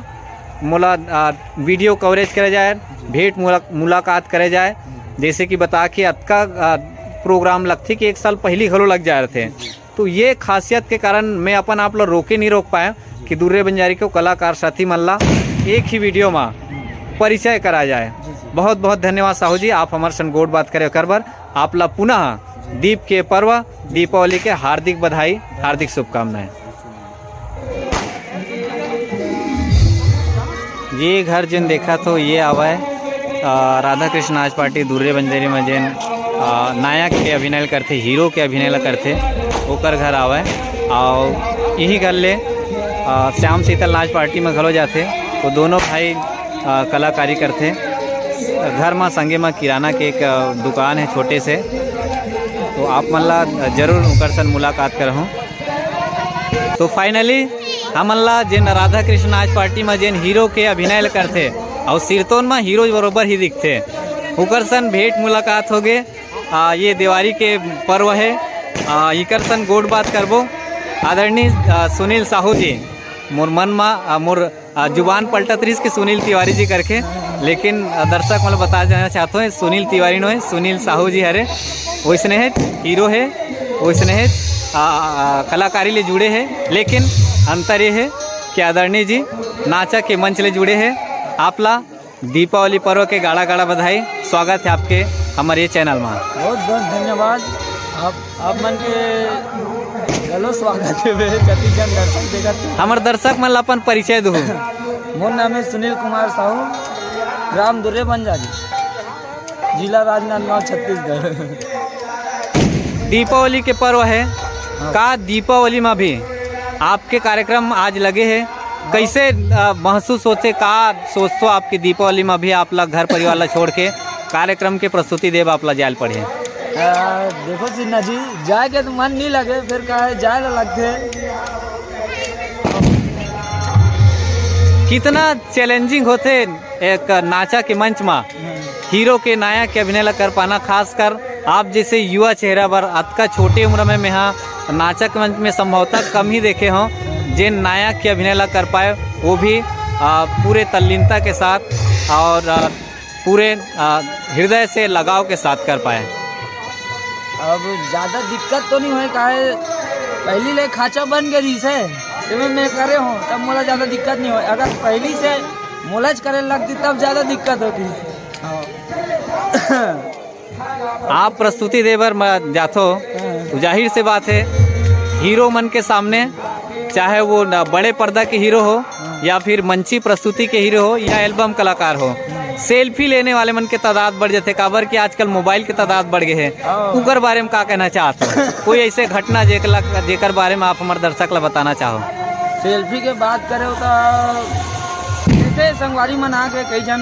मोला, आ, वीडियो कवरेज करे जाए, भेंट मुला-, मुलाकात करे जाए। जैसे कि बता के अतका, आ, प्रोग्राम लगथे कि एक साल पहली घलो लग जाए रथे। तो ये खासियत के कारण मैं अपन आप ला रोके नहीं रोक पाया कि दुर्रे बंजारी के कलाकार साथी मन ला एक ही वीडियो में परिचय करा जाए। जी, जी। बहुत बहुत धन्यवाद साहू जी, आप हमारे संग गोठ बात करे ओकर बर। आप ला पुनः दीप के पर्व, दीपावली के हार्दिक बधाई, हार्दिक शुभकामनाएं। ये घर जेन देखत हो, ये आवय, अ, राधा कृष्ण नाच पार्टी दुर्रे बंजारी में जेन, अ, नायक के अभिनय ल करथे, हीरो के अभिनय ल करथे, ओकर घर आवय। अउ इही घर ले, अ, श्याम शीतल नाच पार्टी में घलो जाथे। वो दोनों भाई, अ, कलाकारी करथे। घर म संगे म किराना के एक, अ, दुकान है छोटे से, तो आप मन ला जरूर ओकर सन मुलाकात करहूँ। तो finally हमन ला जेन राधा कृष्ण नाच पार्टी म जेन हीरो के अभिनय ल करथे, अउ सिरतोन म हीरो बरोबर ही दिखथे, उकर सन भेंट मुलाकात होगे। आ, ये देवारी के पर्व है, आ, इकर सन गोठ बात करबो। आदरणीय, आ, सुनील साहू जी, मोर मन म, आ, मोर, आ, जुबान पलटत रहिस कि सुनील तिवारी जी करके, लेकिन, आ, दर्शक मन ल बता देना चाहत हों, सुनील तिवारी नोहे, सुनील साहू जी हरे। वैसने हे, हीरो हे, वैसने हे, आ, आ, कलाकारी ले जुड़े हे, लेकिन अंतर ये हे कि आदरणीय जी नाचा के मंच ले जुड़े हे। आप ला दीपावली पर्व के गाड़ा गाड़ा बधाई, स्वागत है आपके हमर ये चैनल में। बहुत बहुत धन्यवाद। आप, आप मन के घलो स्वागत हे बे, कति जन दर्शक देखत हे। हमर दर्शक मन ला अपन परिचय दहू। मोर नाम है सुनील कुमार साहू, ग्राम दुर्रे बंजारी, जिला राजनांदगांव, छत्तीसगढ़। दीपावली के पर्व है, हाँ। का दीपावली में भी आपके कार्यक्रम आज लगे है, कैसे, अ, महसूस होथे, का सोचथो आपके दीपावली में भी आप ला घर परिवार ला छोड़ के कार्यक्रम के प्रस्तुति देब आप ला जायल पड़े? अ, देखो सिन्हा जी, जाए के तो मन नहीं लगे, फिर का है, जाए ला लगथे। कितना चैलेंजिंग होथे एक नाचा के मंच मा हीरो के नायक के अभिनय ला कर पाना, खासकर आप जैसे युवा चेहरा बर अतका छोटे उम्र में मेहा नाचा के मंच में संभवतः कम ही देखे हों, जेन नायक के अभिनय ला कर पाए, वो भी, आ, पूरे तल्लीनता के साथ और, आ, पूरे, आ, हृदय से लगाव के साथ कर पाए। अब ज्यादा दिक्कत तो नहीं होय, काहे पहली ले खांचा बन के रहिस हे, तेमे मैं करे हों, तब मोला ज्यादा दिक्कत नहीं होय। अगर पहली से मोला च करे लगती, तब ज्यादा दिक्कत होती। हाँ। आप प्रस्तुति दे बर म-, जाथो, हाँ। तो जाहिर से बात है, हीरो मन के सामने, चाहे वो न-, बड़े पर्दा के हीरो हो, या फिर मंची प्रस्तुति के हीरो हो या एल्बम कलाकार हो, सेल्फी लेने वाले मन के तादाद बढ़ जाथे, काबर कि आजकल मोबाइल के तादाद बढ़ गए हे। हाँ। उकर बारे में का कहना चाहत हो? कोई ऐसे घटना जेकर ला-, जेकर बारे में आप हमर दर्शक ला बताना चाहो? सेल्फी के बात करे तो लेथे संगवारी मन आके, कई झन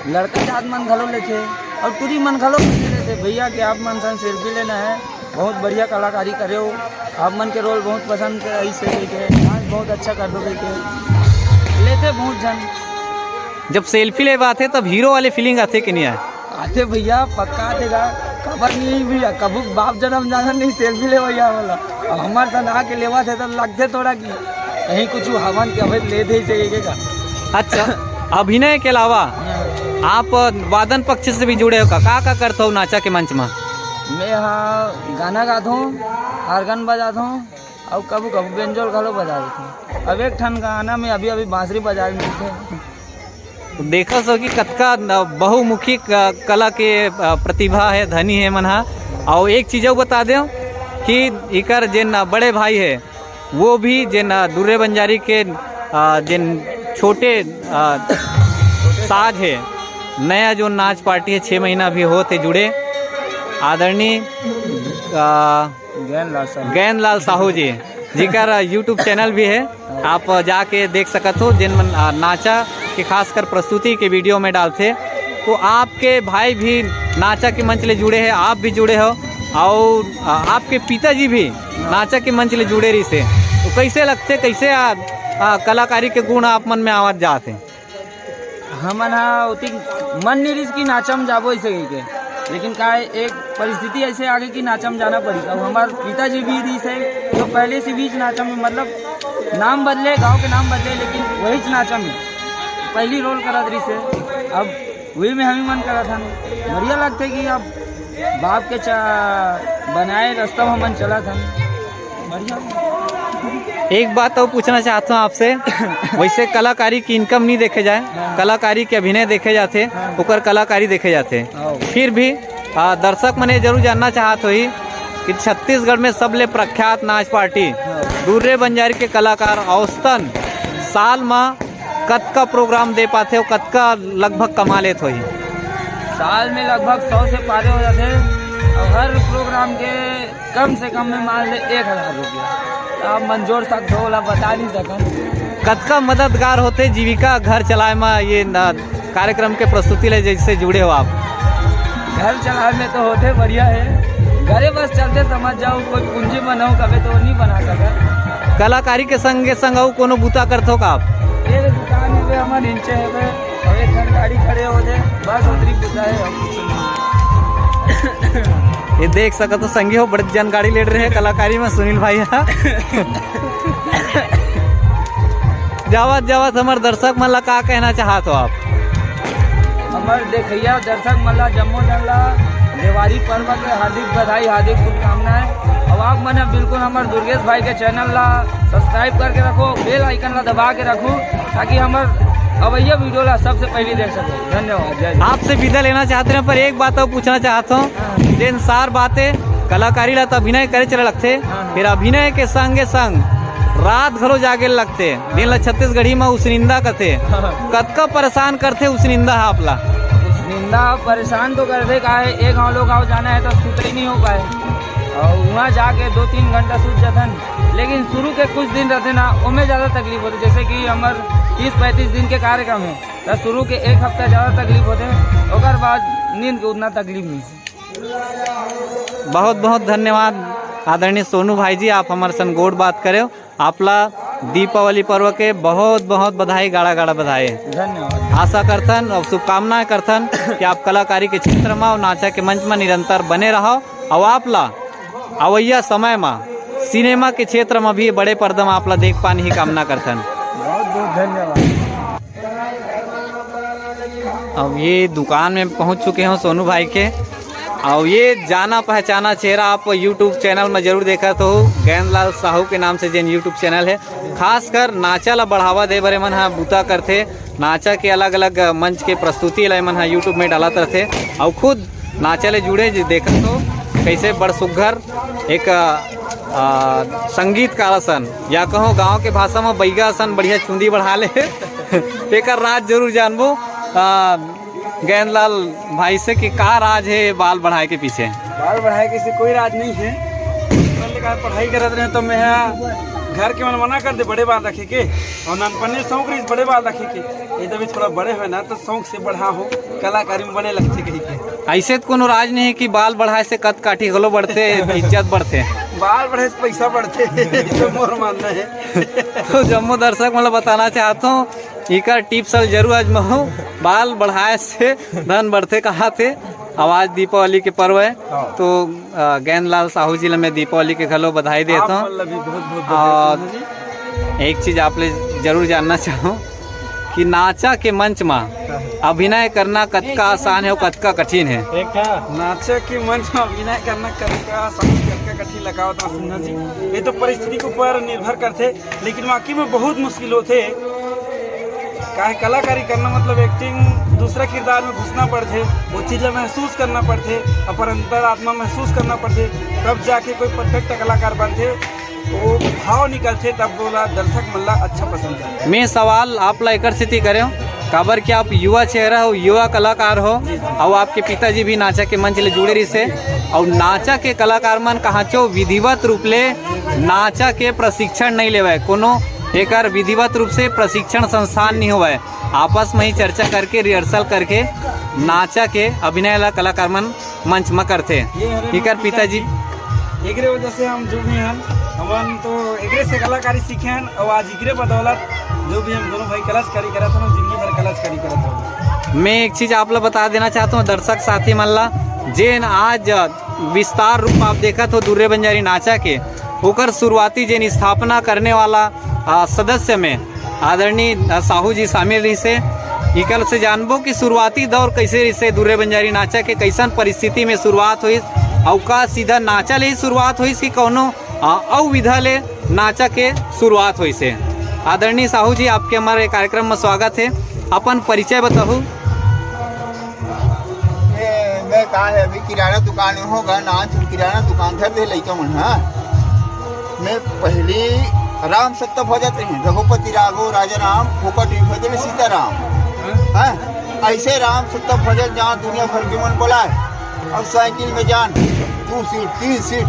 लड़का जात मन घलो लेथे और टूरी मन घलो लेथे, भैया के आप मन सन सेल्फी लेना है। बहुत बढ़िया कलाकारी करे हो, आप मन के रोल बहुत पसंद आइस हे कहिके, डांस बहुत अच्छा कर दो कहिके, लेथे बहुत झन। जब सेल्फी लेबा आथे तब हीरो वाले फीलिंग आथे कि नहीं आए? आथे भैया, पक्का आथे गा, काबर नहीं भैया, कभू बाप जन्म जाना नहीं सेल्फी ले भैया वाला। अब हमारे साथ आके लेवा थे तब लगते थोड़ा कि कहीं कुछ हवन के अबे ले दे से कहिके का। अच्छा, अभिनय के अलावा हाँ। आप वादन पक्ष से भी जुड़े हो का? का, का करत हो नाचा के मंच में? मैं हाँ गाना गात हूँ, आर्गन बजात हूँ और कभू कभू बेंजोल घलो बजा देत हूँ। अब एक ठन गाना में अभी अभी बांसुरी बजा मिलते। तो देखा सो कि कतका न-, बहुमुखी क-, कला के, अ, प्रतिभा है, धनी है मन हा। और एक चीज और बता दें कि इकर जेन बड़े भाई है, वो भी जेन दुर्रे बंजारी के अ, जेन छोटे, अ, साज हे, नया जो नाच पार्टी हे, छः महीना भी होत हे जुड़े, आदरणीय, अ, गैनलाल साहू। गैनलाल साहू जी, जिकर YouTube चैनल भी हे, आप जाके देख सकत हो, जेन मन, अ, नाचा के खासकर प्रस्तुति के वीडियो में डालथे, तो आपके भाई भी नाचा के मंच ले जुड़े हे, आप भी जुड़े हो, और, अ, आपके पिताजी भी नाचा के मंच ले जुड़े रहिसे, तो कैसे लगथे, कैसे, अ, अ, कलाकारी के गुण आप मन में आवत जात हे? हमन ह ओतिक मन नइ रिहिस कि नाचा म जाबो अइसे कहिके, लेकिन का हे, एक परिस्थिति अइसे आगे कि नाचा म जाना पड़िस। अब हमर पिताजी भी रिहिस हे, तो पहले से बीच नाचा म, मतलब, नाम बदले, गांव के नाम बदले, लेकिन वहीच नाचा म पहली रोल करत रिहिस हे। अब वही में हम ही मन करत हन। बढ़िया लगथे कि अब बाप के चा-, बनाए रास्ता में हमन चलत हन। बढ़िया। एक बात अउ पूछना चाहत हूँ आपसे, वैसे कलाकारी की इनकम नहीं देखे जाए, हाँ। कलाकारी के अभिनय देखे जाथे, हाँ। ओकर कलाकारी देखे जाथे। हाँ। फिर भी, आ, दर्शक मन ये जरूर जानना चाहत होही कि छत्तीसगढ़ में सबले प्रख्यात नाच पार्टी हाँ। दुर्रे बंजारी के कलाकार औसतन साल म कतका प्रोग्राम दे पाथे अउ कतका लगभग कमा लेत होही? साल में लगभग सौ से पारे हो जाथे अउ हर प्रोग्राम के कम से कम में मान ले एक हजार रुपया। त आप मन जोड़ सकथो, ओला बता नहीं सकन। कतका मददगार होथे जीविका घर चलाए म ये न-, कार्यक्रम के प्रस्तुति ले जैसे जुड़े हो आप? घर चलाए में तो होथे बढ़िया हे, घरे बस चलथे समझ जाओ, कोई पूंजी बनाओ कबे तो नहीं बना सकत। कलाकारी के संगे संग अउ कोनो बूता करथो का आप? ये दुकान हे बे, हमर नीचे हे बे, अउ एक ठन गाड़ी खड़े हो दे, बस उतरी बूता हे, अउ कुछ नहीं। ये देख सकत हो संगी हो, बड़े जन गाड़ी ले रहे हैं कलाकारी में सुनील भाई ह। जावत जावत हमर दर्शक मन ला का कहना चाहत हो आप? हमर देखइया दर्शक मन ला, जम्मो जन ला देवारी पर्व के हार्दिक बधाई, हार्दिक शुभकामनाएं। अउ आप मन ह बिल्कुल हमर दुर्गेश भाई के चैनल ला सब्सक्राइब करके रखो, बेल आइकन ला दबा के रखो, ताकि हमर अवइया वीडियो ला सबसे पहले देख सको। धन्यवाद, जय हिंद। आपसे विदा लेना चाहत रहें, पर एक बात अउ पूछना चाहत हूँ, हाँ। जेन सार बात हे, कलाकारी ला त अभिनय करे चले लगथे, हाँ। फिर अभिनय के संगे संग रात घलो जागे लगथे। दिन ला छत्तीसगढ़ी म उसनिंदा कथे। हाँ। कतका परेशान करथे उसनिंदा ह आप ला? उसनिंदा परेशान तो करथे, का हे, एक गाँव ले ओ गाँव जाना हे त सुतई नहीं हो पाए, अउ उहाँ जाके दो तीन घंटा सुत जाथन। लेकिन शुरू के कुछ दिन रहिथे ना, ओमे ज्यादा तकलीफ होथे। जैसे कि हमर तीस पैंतीस दिन के कार्यक्रम हे, त शुरू के एक हफ्ता ज्यादा तकलीफ होथे, ओकर बाद नींद के उतना तकलीफ नहीं। बहुत बहुत धन्यवाद आदरणीय सोनू भाई जी, आप हमर सन गोठ बात करेव। आप ला दीपावली पर्व के बहुत बहुत बधाई, गाड़ा गाड़ा बधाई। धन्यवाद। आशा करथन अउ शुभकामनाएं करथन कि आप कलाकारी के क्षेत्र म अउ नाचा के मंच म निरंतर बने रहव अउ आप ला अवइया समय म सिनेमा के क्षेत्र म भी बड़े पर्दा म आप ला देख पान ही कामना करथन। बहुत बहुत धन्यवाद। अब ये दुकान में पहुंच चुके हों सोनू भाई के, अउ ये जाना पहचाना चेहरा आप YouTube चैनल में जरूर देखत हो, गैंदलाल साहू के नाम से जेन YouTube चैनल हे, खासकर नाचा ला बढ़ावा दे बर एमन ह बूता करथे। नाचा के अलग-अलग मंच के प्रस्तुति ला एमन ह YouTube में डालत रथे, अउ खुद नाचा ले जुड़े जे देखत हो, कैसे बड़ सुग्घर एक, अ, संगीतकार असन, या कहो गांव के भाषा में बैगा असन बढ़िया चुंदी बढ़ा ले। एकर राज जरूर जानबो। अ, गैंदलाल भाई से कि का राज हे बाल बढ़ाए के पीछे? बाल बढ़ाए के से कोई राज नहीं हे। पहले का पढ़ाई करत रहे तो मैं ह घर के मन मना कर दे बड़े बाल रखे के, अउ ननपने शौक रहिस बड़े बाल रखे के। ये तो अभी थोड़ा बड़े होय ना तो शौक से बढ़ा हो, कलाकारी में बने लगथे कही के। ऐसे तो कोनो राज नहीं हे कि बाल बढ़ाए से कद काठी घलो बढ़थे, इज्जत बढ़थे। बाल बढ़े से पैसा बढ़थे, ये मोर मानना हे। तो जम्मो दर्शक मन ल बताना चाहत हों, इकर टिप्स ल जरूर आजमाओ। बाल बढ़ाए से धन बढ़थे कहाथे। अउ आज दीपावली के पर्व हे, हाँ। तो, अ, गैंदलाल साहू जी ल मैं दीपावली के घलो बधाई देत हों। आप मन ल भी बहुत, बहुत बधाई अउ सोनू जी। एक चीज आप ले जरूर जानना चाहूँ कि नाचा के मंच म हाँ। अभिनय करना कतका आसान हे अउ कतका कठिन हे? एक था। नाचा के मंच म अभिनय करना कतका आसान, कतका कठिन लगा होता सोनू जी। ये तो परिस्थिति के ऊपर निर्भर करथे। लेकिन वाकई में बहुत मुश्किल होथे, काहे कलाकारी करना मतलब एक्टिंग, दूसरा किरदार में घुसना पड़थे, वो चीज ला महसूस करना पड़थे, अपन अंतरात्मा महसूस करना पड़थे, तब जाके कोई परफेक्ट कलाकार बनथे। वो भाव निकलथे, तब बोला दर्शक मन ला अच्छा पसंद करथे। मैं सवाल आप ला एकर सेती करे हूँ, काबर कि आप युवा चेहरा हो, युवा कलाकार हो, अउ आपके पिताजी भी नाचा के मंच ले जुड़े रहिसे, अउ नाचा के कलाकार मन कहाचो विधिवत रूप ले नाचा के प्रशिक्षण नहीं लेवय, कोनो एकर विधिवत रूप से प्रशिक्षण संस्थान नहीं होवय, आपस में ही चर्चा करके, रिहर्सल करके नाचा के अभिनय ला कलाकार मन मंच म करथे। ये हरे इकर मन पिताजी। एकरे वजह से हम जो भी हन, हमन तो एकरे से कलाकारी सीखे हन, और आज एकरे बदौलत जो भी हम दोनों भाई कलाकारी करत हन, जिंदगी भर कलाकारी करत हन। मैं एक चीज आप ला बता देना चाहता हूँ दर्शक साथी मन ला, जेन आज विस्तार रूप आप देखत हो दुर्रे बंजारी नाचा के, ओकर शुरुआती जेन स्थापना करने वाला, आ, सदस्य में आदरणीय, आ, साहू जी शामिल रहिसे। इकर से जानबो कि शुरुआती दौर कैसे रहिसे, दुर्रे बंजारी नाचा के कैसन परिस्थिति में शुरुआत होइस, अउ का सीधा नाचा ले ही शुरुआत होइस कि कौनो, आ, अउ विधा ले नाचा के शुरुआत होइसे। आदरणीय साहू जी, आपके हमारे कार्यक्रम में स्वागत है। अपन परिचय बताहू। मैं, मैं कहा है, अभी किराना दुकान में होगा, नान से किराना दुकान धर दे लइका मन, हाँ। मैं पहली राम सत्ता भजत रहे, रघुपति राघव राजा राम, फोकट में भजन सीताराम। हाँ, ऐसे राम सत्ता भजन जहाँ दुनिया भर के मन बोलाए, और साइकिल में जान, दो सीट, तीन सीट,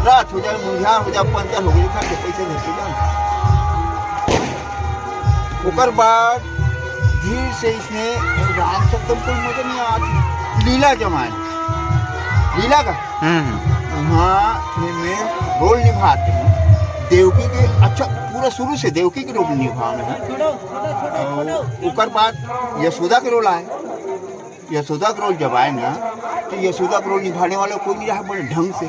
रात हो जाए, मुंझार हो जाए, पंचर हो गई, घर के पैसे धर के जान। ओकर बाद धीरे से इसने राम शब्द में कोई मजा नहीं आती। लीला जमाए, लीला का हम्म। वहाँ में, में रोल निभाते हैं देवकी के। अच्छा, पूरा शुरू से देवकी के रोल निभावे हैं। और ओकर बाद यशोदा के रोल आए। यशोदा का रोल जब आए ना, तो यशोदा का रोल निभाने वाला कोई नहीं रहा बड़े ढंग से।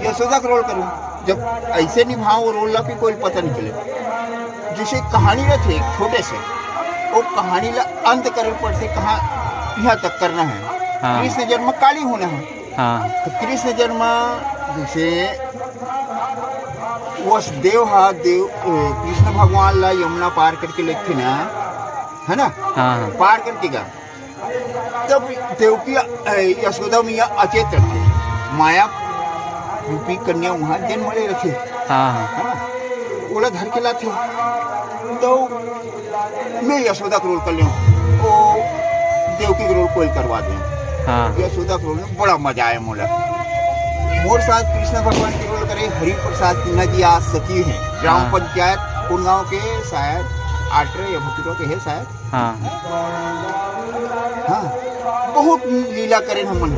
यशोदा का रोल करूँ, जब ऐसे निभाओ वो रोल ला कि कोई पता नहीं चले। जैसे कहानी रथे छोटे से, वो कहानी ला अंत करे पड़थे, कहाँ यहाँ तक करना है। हाँ। कृष्ण जन्म काली होना है। हाँ। तो कृष्ण जन्म जैसे वसुदेव हा देव, ए, कृष्ण भगवान ला यमुना पार करके लेथे ना, है ना? हाँ, हाँ। पार करके गा, तब देवकी, ए, यशोदा मैया अचेत रथे, माया रूपी कन्या वहाँ जन्म ले रथे। हाँ, हाँ। है ना? ओला धर के लाथे, तो मैं यशोदा का रोल कर लें, वो देवकी का रोल कोई करवा दें। हाँ। यशोदा का रोल में बड़ा मजा आए मोला। मोर साथ कृष्ण भगवान के रोल करे हरि प्रसाद सिन्हा जी, आज सचिव हैं ग्राम हाँ। पंचायत कोन गांव के, शायद आटरे या भुतुरा के है शायद। हाँ। हाँ, बहुत लीला करेन हमन,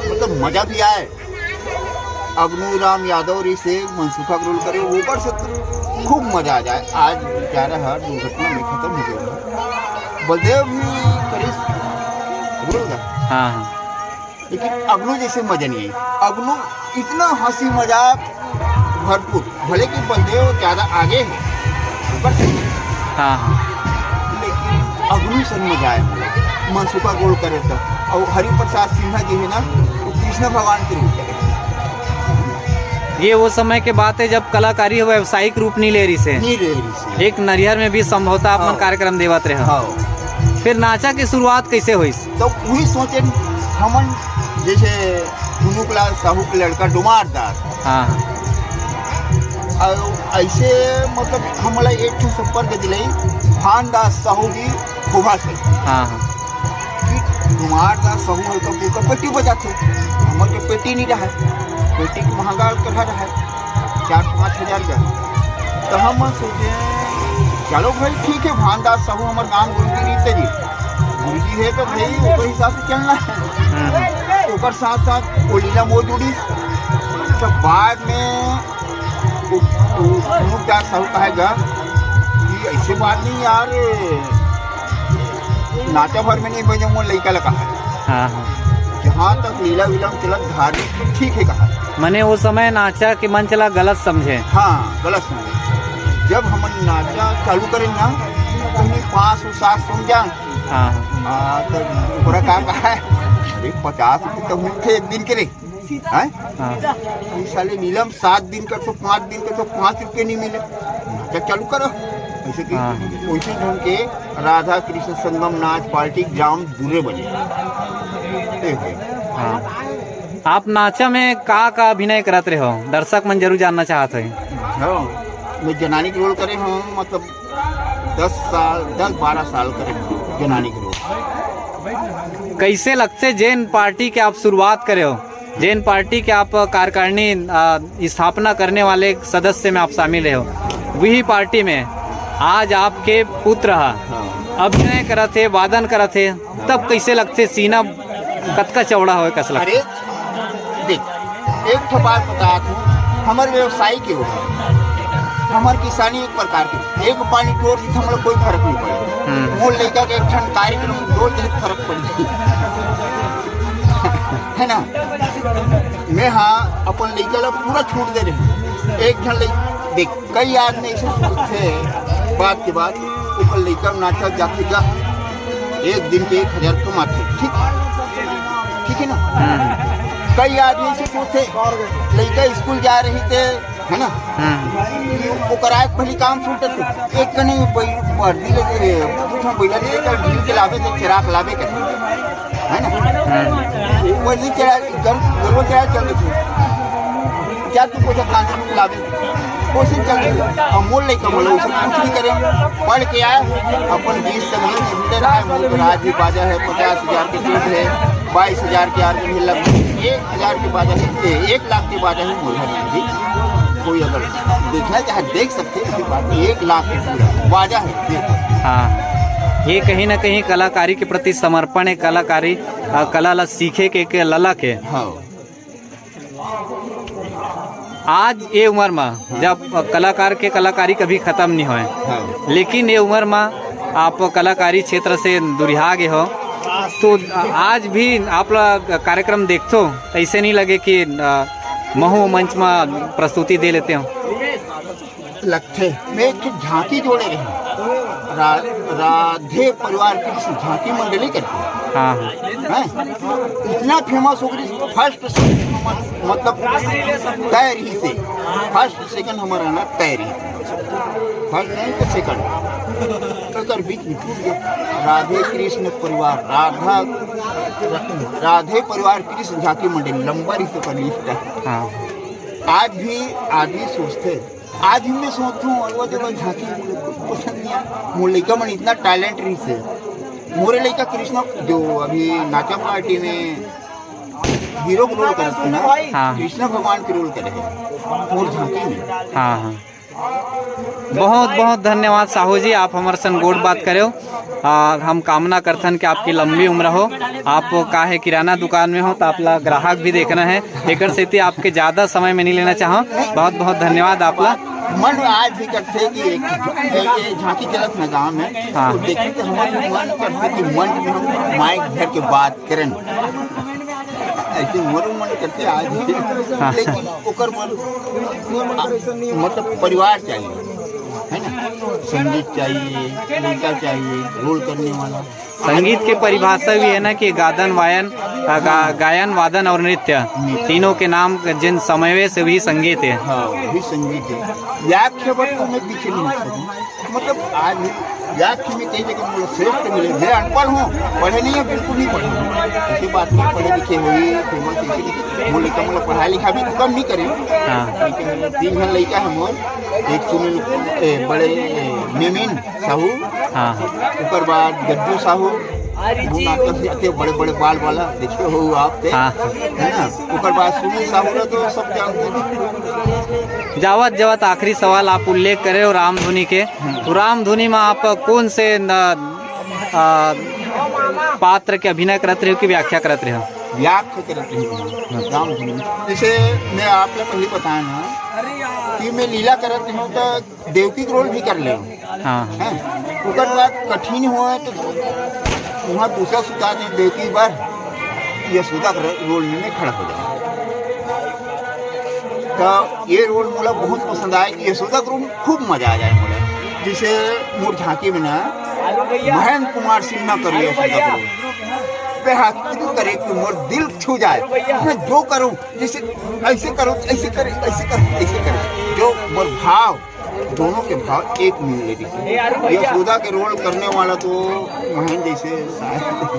मतलब मजा भी आए। अग्नू राम यादव रहिसे मनसुखा के रोल करे, ओकर से तो खूब मजा आ जाए। आज बेचारा हर दुर्घटना में खत्म हो गया। बलदेव भी करिस रोल का। हाँ, हाँ। लेकिन अग्नू जैसे मजा नहीं आई। अग्नू इतना हंसी मजाक भरपूर, भले कि बलदेव ज्यादा आगे है, ऊपर से हाँ, हाँ। लेकिन अग्नू सन मजा आए, मनसुखा रोल करे तो। और हरि प्रसाद सिन्हा जी है ना, वो कृष्ण भगवान के रूप करे। ये वो समय के बात है जब कलाकारी ह व्यावसायिक रूप नहीं ले रहिसे। नहीं ले रहिसे। एक नरिहर में भी संभवतः अपन हाँ। कार्यक्रम देवत रहे। हाँ। फिर नाचा के शुरुआत कैसे होइस? तो वही सोचे हमन, जैसे दुनू क्लास साहू के लड़का डुमार दास। हाँ। और ऐसे मतलब हमला एक ठो संपर्क दिलाई, भान दास साहू जी खोभा से। हाँ, हाँ। कि डुमार दास साहू हल्का फुल्का पेटी बजाथे, हमर के पेटी नहीं रहा, पेटी के महंगा कढ़ा रहा, चार पाँच हजार का। तो हम सोचे, चलो भाई ठीक है, भान दास साहू हमर गांव गुरुजी रहिते जी, गुरुजी है तो भाई ओकर हिसाब से चलना है। हम्म। ओकर साथ साथ वो लीला मौजूदी। तो बाद में वो, वो प्रमुख दास साहू कहेगा कि ऐसे बात नहीं यार, नाचा भर में नहीं बजे मोर लइका लगा है। हाँ, हाँ। जहाँ तक लीला विलम चलत धार्मिक ठीक है कहा। मने वो समय नाचा के मंच ला गलत समझे। हाँ, गलत समझे। जब हमन नाचा चालू करेन ना, कहीं पाँच सौ सात सौ में जान। हाँ। हाँ, तो ओकरा का कहा है? अरे, पचास रुपये तो मिलते एक दिन के रे। हैं? हाँ। ई साले नीलम सात दिन का तो, पाँच दिन का तो पाँच रुपये नहीं मिले। नाचा चालू करो। ऐसे कि हाँ। उसी ढंग के राधा कृष्ण संगम नाच पार्टी ग्राउंड दूरे बने। ए भाई। हाँ। आप नाचा में का का अभिनय करत रहे हो, दर्शक मन जरूर जानना चाहत होही। हाँ, मैं जनानी के रोल करे हूँ, मतलब दस साल, दस बारह साल करे हूँ जनानी के रोल। कैसे लगथे जेन पार्टी के आप शुरुआत करे हो, जेन पार्टी के आप कार्यकारिणी, अ, स्थापना करने वाले सदस्य में आप शामिल रहे हो, वही पार्टी में आज आपके पुत्र ह हाँ। अभिनय करत हे, वादन करत हे, तब कैसे लगथे? सीना कतका चौड़ा होय कस लगथे? अरे देख, एक ठो बात बतात हूँ, हमर व्यवसाय के हो, हमर किसानी एक प्रकार के, एक पानी टोर से हम लोग कोई फर्क नहीं पड़े। हम्म। मोर लइका के एक ठन कार्यक्रम डोल दे फर्क पड़ जाए। है ना? मैं हाँ अपन लइका ला पूरा छूट दे रहे, एक ठन लइका देख, कई आदमी ऐसे सोचथे, बात के बाद ओकर लइका नाचा जाथे गा, एक दिन के एक हजार कमाथे, ठीक, ठीक है ना? हम्म। कई आदमी ऐसे सोचथे, लइका स्कूल जा रही थे, है ना? हम्म। ओकर आए पहली काम छूटत हे, एक कनी बै-, वर्दी ले, दू ठन बैला ले, चल ढील के लावे, तो चिराग लावे के। है ना? हम्म। वो नहीं चला, गर-, गरबा चला चल रही थी। क्या तू कुछ कांदे में लावे? कोशिश चल रही थी। और मोर लइका बोला, उसे कुछ नहीं करे। पढ़ के आए, अपन बीस से नहीं, इधर आए, मोर तो राज भी बाजा है, पचास हजार के टेंट है, बाईस हजार के आर्गन है, लगभग एक हजार के बाजा है, ए, एक लाख के बाजा है, मोर घर में भी। कोई अगर देखना चाहे, देख सकते हैं, ऐसी बात नहीं, एक लाख के पूरा बाजा है, देखो। हाँ, ये कहीं ना कहीं कलाकारी के प्रति समर्पण है, कलाकारी, अ, कला ला सीखे के एक ललक है। हाँ। आज ये उम्र में हाँ। जब कलाकार के कलाकारी कभी खत्म नहीं होए, हाँ। लेकिन ये उम्र में आप कलाकारी क्षेत्र से दुरिहा गए हो, तो आज भी आप ला कार्यक्रम देखथो, ऐसे नहीं लगे कि, अ, महू मंच में प्रस्तुति दे लेते हो? लगथे। मैं एक ठो झांकी जोड़े रहे, रा-, राधे परिवार कृष्ण झांकी मंडली करके। हाँ, हाँ। हैं? इतना फेमस हो गई, फर्स्ट सेकंड हमर, मतलब, तय रही से, फर्स्ट सेकंड हमर आना तय रही, फर्स्ट नहीं तो सेकंड, तो एकर बीच में टूट गया। राधे कृष्ण परिवार, राधा, राधे परिवार कृष्ण झांकी मंडली, लंबा रही से ओकर लिस्ट है। हाँ। आज भी आदमी सोचथे, आज भी मैं सोचथूं, और वो जब झांकी मोला कुछ पसंद नहीं आया। मोर लइका मन इतना टैलेंट रहिस हे। मोरे लइका कृष्णा, जो अभी नाचा पार्टी में हीरो के रोल करे थे ना, हाँ। कृष्णा भगवान के रोल करे हे मोर झांकी में। हाँ, हाँ। बहुत बहुत धन्यवाद साहू जी, आप हमर संग गोठ बात करेव। आ, हम कामना करथन कि आपकी लंबी उम्र हो। आप का है किराना दुकान में हो तो आप ला ग्राहक भी देखना है, एकर सेती आपके ज्यादा समय में नहीं लेना चाहव। बहुत बहुत धन्यवाद आप ला। मन आज भी करथे कि एक, एक, एक झांकी चलत ना गांव में, हाँ। तो देखी तो हमारे मन करथे कि मन में हम माइक धर के बात करन। ऐसे मोरो मन करथे आज भी। हाँ। लेकिन ओकर मन, आ, मतलब परिवार चाहिए, है ना? संगीत चाहिए, लड़का चाहिए, रोल करने वाला। संगीत के परिभाषा भी है ना कि गादन वायन, आ, गा-, गायन, वादन और नृत्य, नृत्य। तीनों के नाम जिन समावेश वही संगीत है। हाँ, वही संगीत है। व्याख्या वर्ग तो मैं पीछे नहीं हटता हूँ। मतलब आज भी व्याख्या में कई जगह मुझे श्रेष्ठ मिले। मैं अनपढ़ हूँ, पढ़े नहीं है, बिल्कुल नहीं पढ़े हूँ। ऐसी बात नहीं, पढ़े लिखे हुई, फेमस ऐसी, मोर लइका मोला पढ़ाई लिखा भी तो कम नहीं करे। हाँ। लेकिन तीन झन लइका है मोर, एक सुनील, ए, बड़े, ए, मेमिन साहू, हाँ। ओकर बाद गज्जू साहू, वो नाटक से आते बड़े बड़े बाल वाला, देखे हो आप ते, हाँ। है ना? ओकर बाद सुनील साहू ला तो सब जानते हैं। जावत जावत आखिरी सवाल आप उल्लेख करे हो रामधुनी के, तो रामधुनी में आप कौन से न, आ, पात्र के अभिनय करत रहे हो कि व्याख्या करत रहे हो? व्याख्या करत रहे हो रामधुनी। जैसे मैं आप ला पहले बताया ना कि मैं लीला करत रहे हूँ तो देवकी के रोल भी कर ले। हाँ। हैं? ओकर बाद कठिन हुआ तो वहाँ दूसरा सुता दे देवकी बार, यशोदा के रोल में मैं खड़ा हो जाऊँ। तो ये रोल मोला बहुत पसंद आया कि यशोदा के रोल में खूब मजा आ जाए मोला। जैसे मोर झांकी में ना महेंद्र कुमार सिन्हा करिए यशोदा के रोल, बेहतरीन करे कि मोर दिल छू जाए। मैं जो करूँ, जैसे ऐसे करो, ऐसे करे, ऐसे करे, ऐसे करे, जो मोर भाव दोनों के भाव एक मिले दिखे। यशोदा के रोल करने वाला तो महेंद्र जैसे शायद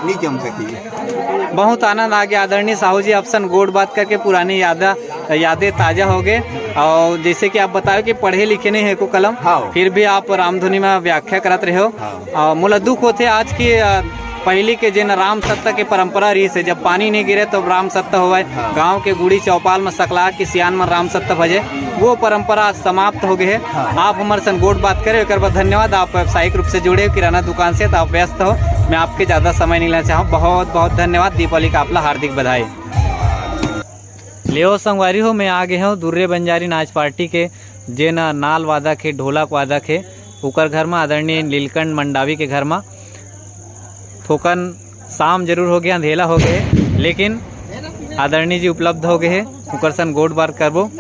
नहीं जम सकी। बहुत आनंद आ गया आदरणीय साहू जी, आपसन गोठ बात करके पुरानी यादा यादें ताजा हो गए। और जैसे कि आप बताओ कि पढ़े लिखे नहीं है को कलम, हाँ। फिर भी आप रामधुनी में व्याख्या करत रहे हो। हाँ। और मोला दुख होथे आज की, अ, पहिली के जेन राम सत्ता के परंपरा रहिस हे, जब पानी नहीं गिरे तब राम सत्ता होवय, हाँ। गांव के गुड़ी चौपाल में सकला के सियान मन राम सत्ता भजे, वो परंपरा आज समाप्त हो गए हे। हाँ। आप हमर संग गोठ बात करे, ओकर बर धन्यवाद। आप व्यावसायिक रूप से जुड़े हो किराना दुकान से, तो आप व्यस्त हो, मैं आपके ज्यादा समय नहीं लेना चाहूँ। बहुत बहुत धन्यवाद, दीपावली का आपला हार्दिक बधाई। लेओ संगवारी हो, मैं आ गए हूँ दुर्रे बंजारी नाच पार्टी के, जेन नाल वादक हे, ढोलक वादक हे, ओकर घर म, आदरणीय नीलकंठ मंडावी के घर म। थोकन शाम जरूर हो गया, अंधेला हो गए, लेकिन आदरणीय जी उपलब्ध हो गए हे, ओकर सन गोठ बात करबो।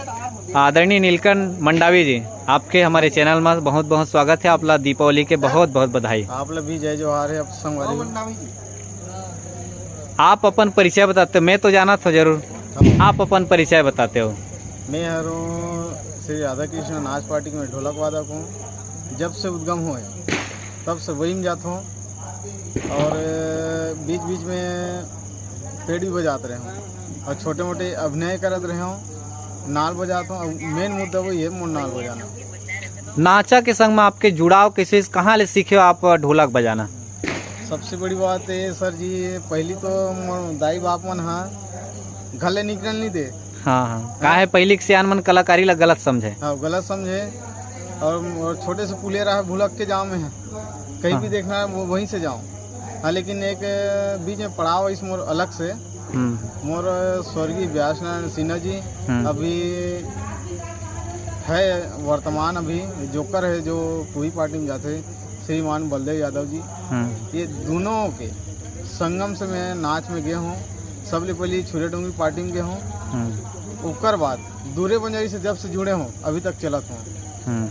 आदरणीय नीलकंठ मंडावी जी, आपके हमारे चैनल में बहुत बहुत स्वागत है, आपला दीपावली के बहुत बहुत बधाई। आप ला भी जय जोहार है, आप संगवारी। आप अपन परिचय बताते हो, मैं तो जानत हूँ जरूर, हाँ। आप अपन परिचय बताते हो। मैं हरों श्री राधा कृष्ण नाच पार्टी में ढोलक वादक हूँ। जब से उद्गम हुए, तब से वही में जात हूँ। और बीच बीच में पेड़ भी बजात रहे हूँ और छोटे मोटे अभिनय करत रहे हूँ, नाल बजात हूँ। अब मेन मुद्दा वही है, मोर नाल बजाना। नाचा के संग में आपके जुड़ाव कैसे, कहाँ ले सीखे हो आप ढोलक बजाना? सबसे बड़ी बात है सर जी, पहली तो मोर दाई बाप मन हा घर ले निकल नहीं दे। हाँ, हाँ। काहे पहिली के सियान मन कलाकारी ला गलत समझे? हाँ, गलत समझे। और, और छोटे से पुलिया रहा भुलक के जाओ में है, कहीं भी हाँ। देखना है वो वहीं से जाओ। हाँ, लेकिन एक बीच में पड़ाव इस मोर अलग से। हम्म। मोर स्वर्गीय व्यास नारायण सिन्हा जी हम्म। अभी है वर्तमान, अभी जोकर है जो कुही पार्टी में जाते हैं, श्रीमान बलदेव यादव जी। हम्म। ये दोनों के संगम से मैं नाच में गया हूँ। सबले पहले छुरे डोंगरी पार्टी में गया हूँ। हम्म। ओकर बाद दूरे बंजारी से जब से जुड़े हूँ, अभी तक चलत हूँ। हम्म।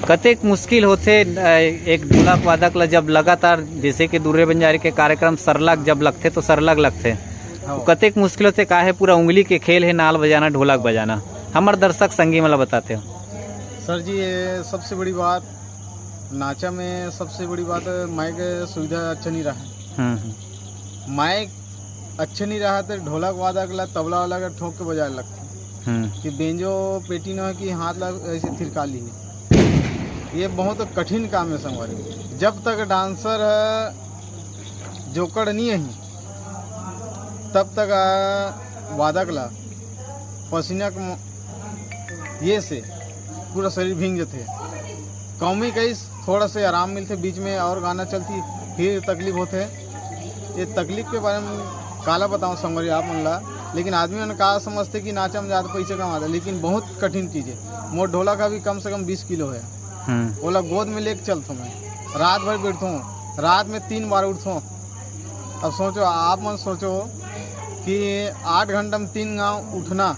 कतेक मुश्किल होथे, अ, एक ढोलक वादक ला जब लगातार, जैसे कि दूरे बंजारी के कार्यक्रम सरलग जब लगथे तो सरलग लगथे, हाँ। कतेक मुश्किल होथे, काहे पूरा उंगली के खेल है नाल बजाना, ढोलक बजाना, हमर दर्शक संगी मन ला बताते हो। सर जी, ये सबसे बड़ी बात, नाचा में सबसे बड़ी बात माइक सुविधा अच्छा नहीं रहा। हम्म, हम्म। माइक अच्छे नहीं रहा तो ढोलक वादक ला, तबला वाला का ठोक के बजाए लगता। हम्म। कि बेंजो पेटी न हो कि हाथ ला ऐसे थिरका ली। ये बहुत कठिन काम है संगवारी। जब तक डांसर है जोकड़ नहीं है, तब तक, आ, वादक ला पसीना के म-, ये से पूरा शरीर भींग जथे। कौमी कई थोड़ा से आराम मिलथे, बीच में और गाना चलती, फिर तकलीफ होथे। ये तकलीफ के बारे में काला बताऊँ संगवारी आप मन ला, लेकिन आदमी मन का समझथे कि नाचा में जादा पैसा कमाथे, लेकिन बहुत कठिन चीज है। मोर ढोलक अभी कम से कम बीस किलो है। हम्म। ओला गोद में लेके चलथों मैं, रात भर बैठथों, रात में तीन बार उठथों। अब सोचो, आप मन सोचो कि आठ घंटा में तीन गांव उठना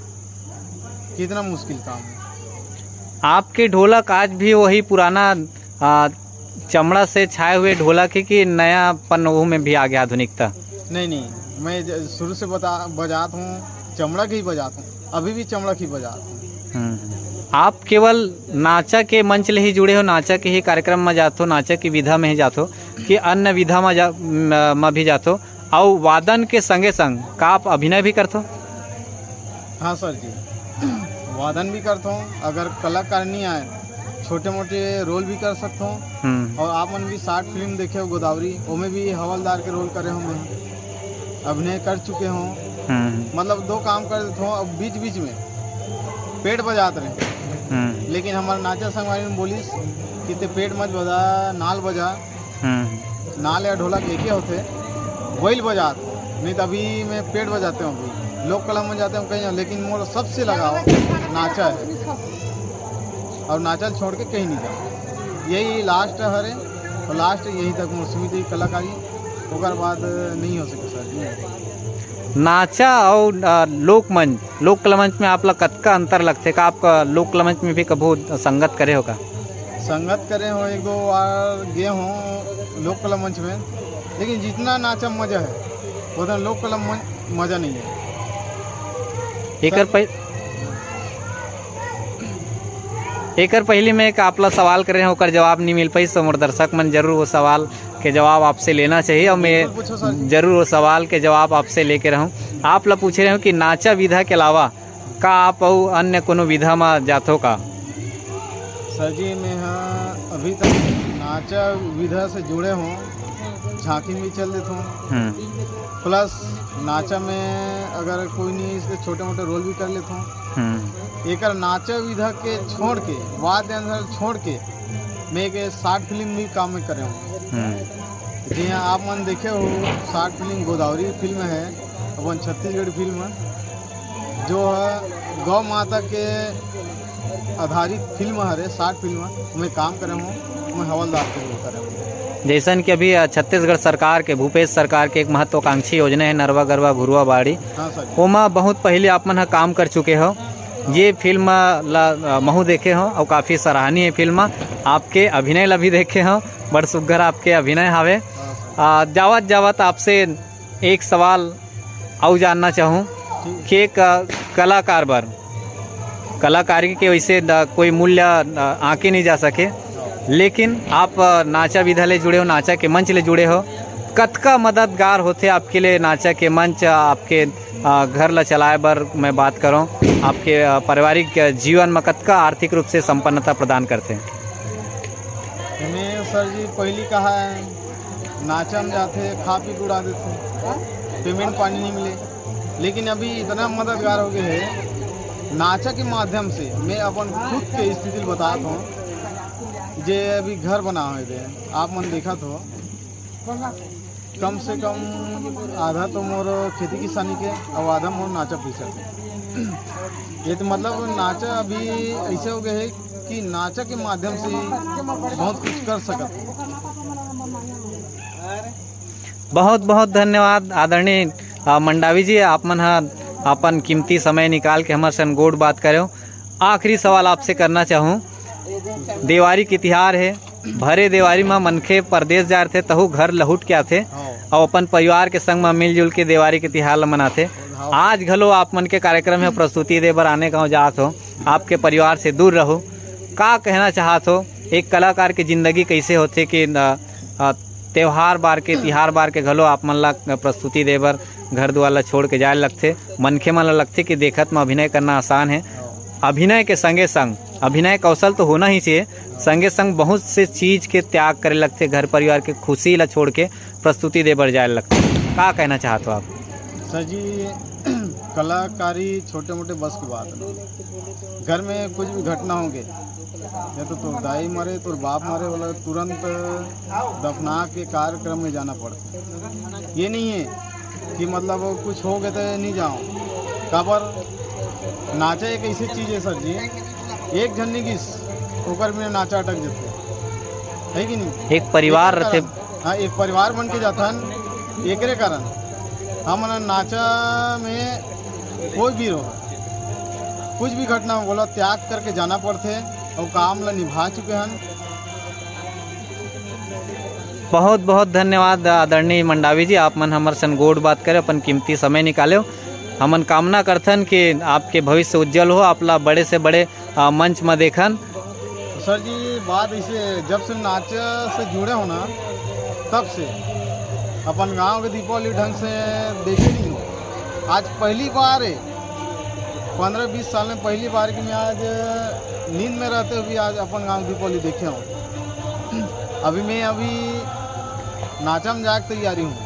कितना मुश्किल काम है। आपके ढोलक आज भी वही पुराना, आ, चमड़ा से छाए हुए ढोलक है कि नयापन वो में भी आ गया आधुनिकता? नहीं, नहीं, मैं ज-, शुरू से बता, बजात हूँ, चमड़ा के ही बजात हूँ, अभी भी चमड़ा के ही बजात हूँ। हम्म। आप केवल नाचा के मंच ले ही जुड़े हो, नाचा के ही कार्यक्रम में जात हो, नाचा की विधा में ही जात हो कि अन्य विधा में जा, म-, में भी जात हो? अउ वादन के संगे संग का आप अभिनय भी करथो? हाँ सर जी, वादन भी करथों। अगर कलाकार नहीं आए, छोटे मोटे रोल भी कर सकथों। हम्म। और आप मन भी शॉर्ट फिल्म देखे हो गोदावरी, ओमे भी हवलदार के रोल करे हूँ मैं, अभिनय कर चुके हूँ। हम्म। मतलब दो काम कर देथों। अब बीच बीच में पेट बजात रहे, हम्म। लेकिन हमारे नाचा संगवारी ने बोलिस कि ते पेट मत बजा, नाल बजा। हम्म। नाल या ढोलक एके होथे, वही बजात, नहीं तो अभी मैं पेट बजाते हूँ, अभी लोक कला में जाते हूँ कहीं, लेकिन मोर सबसे लगाव नाचा है और नाचा छोड़ के कहीं नहीं जाओ। यही लास्ट हरे और लास्ट यहीं तक मोर सीमित ही कलाकारी, ओकर बाद नहीं हो सके सर जी। नाचा और, आ, लोकमंच, लोक कला मंच में आप ला कतका अंतर लगथे? का आप लोक कला मंच में भी कभू संगत करे हो का? संगत करे हो, एक दो बार गए हो लोक कला मंच में, लेकिन जितना नाचा में मजा है, उतना लोक कला मंच मजा नहीं है। एकर सर, पै-, एकर पहिली मैं एक आप ला सवाल करे हूँ, ओकर जवाब नहीं मिल पाइस, तो मोर दर्शक मन जरूर वो सवाल के जवाब आपसे लेना चाहिए और मैं बिल्कुल पूछो सर जी। जरूर वो सवाल के जवाब आपसे लेके रहूँ। आप ला पूछे रहे हूँ कि नाचा विधा के अलावा का आप अउ अन्य कोनो विधा म जाथो का? सर जी, मैं ह अभी तक नाचा विधा से जुड़े हूँ, झांकी में भी चल देता हूँ, हम्म। प्लस नाचा में अगर कोई नहीं, इसलिए छोटे मोटे रोल भी कर लेता हूँ। हम्म। एकर नाचा विधा के छोड़ के, वाद्य यंत्र छोड़ के, मैं एक शॉर्ट फिल्म भी काम में करे हूँ। हम्म। जी हाँ, आप मन देखे हो, शॉर्ट फिल्म गोदावरी फिल्म है, अपन छत्तीसगढ़ी फिल्म, जो है गौ माता के आधारित फिल्म हरे, शॉर्ट फिल्म, मैं काम करे हूँ, मैं हवलदार के रोल करे हूँ। जैसन कि अभी, अ, छत्तीसगढ़ सरकार के, भूपेश सरकार के एक महत्वाकांक्षी योजना है नरवा गरवा घुरवा बाड़ी, हाँ सर। ओमा बहुत पहले आप मन ह काम कर चुके हो। ये फिल्म ला, अ, महू देखे हो और काफ़ी सराहनीय फिल्म। आपके अभिनय ला भी देखे हो, बड़ सुग्घर आपके अभिनय हावे। हाँ सर। अ, जावत जावत आपसे एक सवाल अउ जानना चाहूँ ठीक। कि एक, अ, कलाकार बर, कलाकारी के वैसे द-, कोई मूल्य, अ, आंके नहीं जा सके, लेकिन आप, अ, नाचा विधा ले जुड़े हो, नाचा के मंच ले जुड़े हो, कतका मददगार होथे आपके लिए नाचा के मंच, अ, आपके, अ, घर ला चलाए बर मैं बात करूँ, आपके, अ, पारिवारिक, अ, जीवन में कतका आर्थिक रूप से संपन्नता प्रदान करथे? एमे सर जी, पहली कहा है, नाचा में जाथे, खा पी के उड़ा देथे, पेमेंट पानी नहीं मिले। लेकिन अभी इतना मददगार हो गए है, नाचा के माध्यम से मैं अपन खुद के स्थिति ल बतात हूँ, जे अभी घर बना हुए थे, आप मन देखत हो, कम से कम आधा तो मोर खेती किसानी के और आधा मोर नाचा पैसा के। ये तो मतलब नाचा अभी ऐसे हो गए है कि नाचा के माध्यम से ही बहुत कुछ कर सकत है। बहुत बहुत धन्यवाद आदरणीय, अ, मंडावी जी, आप मन ह अपन कीमती समय निकाल के हमर सन गोठ बात करेव। आखिरी सवाल आपसे करना चाहूँ, देवारी के तिहार है, भरे देवारी म मनखे परदेस जाए रथे, तहू घर लहुट के आथे हाँ। अउ अपन परिवार के संग म मिलजुल के देवारी के तिहार ल मनाथे। हाँ। आज घलो आप मन के कार्यक्रम में प्रस्तुति दे बर आने गाँव जात हो, आपके परिवार से दूर रहो, का कहना चाहत हो? एक कलाकार के जिंदगी कैसे होथे कि, अ, अ, त्योहार बार के, तिहार बार के घलो आप मन ला प्रस्तुति दे बर घर दुआर ला छोड़ के जाए ल लगथे। मनखे मन ला लगथे कि देखत म अभिनय करना आसान है। अभिनय के संगे संग, अभिनय कौशल तो होना ही चाहिए, संगे संग बहुत से चीज के त्याग करे लगथे, घर परिवार के खुशी ला छोड़ के प्रस्तुति दे बर जाए ल लगथे। का कहना चाहत हो आप? सर जी, कलाकारी छोटे मोटे बस की बात है। घर में कुछ भी घटना होंगे, या तो तोर दाई मरे, तोर बाप मरे वाला, तुरंत दफना के कार्यक्रम में जाना पड़ता। ये नहीं है कि मतलब कुछ हो गए तो नहीं जाओ। काबर, नाचा एक ऐसी चीज है सर जी, एक झन नहीं गिस, ओकर बिना नाचा अटक जाते, है कि नहीं? एक परिवार एक रथे। हाँ, एक परिवार बन के जाथन। एकरे कारण हमन नाचा में कोई भी रहो, कुछ भी घटना हो, बोला, त्याग करके जाना पड़थे और काम ला निभा चुके हन। बहुत बहुत धन्यवाद आदरणीय मंडावी जी, आप मन हमर सन गोठ बात करे, अपन कीमती समय निकाले। हमन कामना करथन कि आपके भविष्य उज्जवल हो, आप ला बड़े से बड़े, अ, मंच म देखन। सर जी, बात इसे, जब से नाच से जुड़े हो ना, तब से अपन गांव के दीपावली ढंग से देखे नहीं हो। आज पहली बार है, पंद्रह बीस साल में पहली बार कि मैं आज नींद में रहते हुए आज अपन गांव दीपावली देखे हूँ। अभी मैं अभी नाचा में जाके तैयारी हूँ,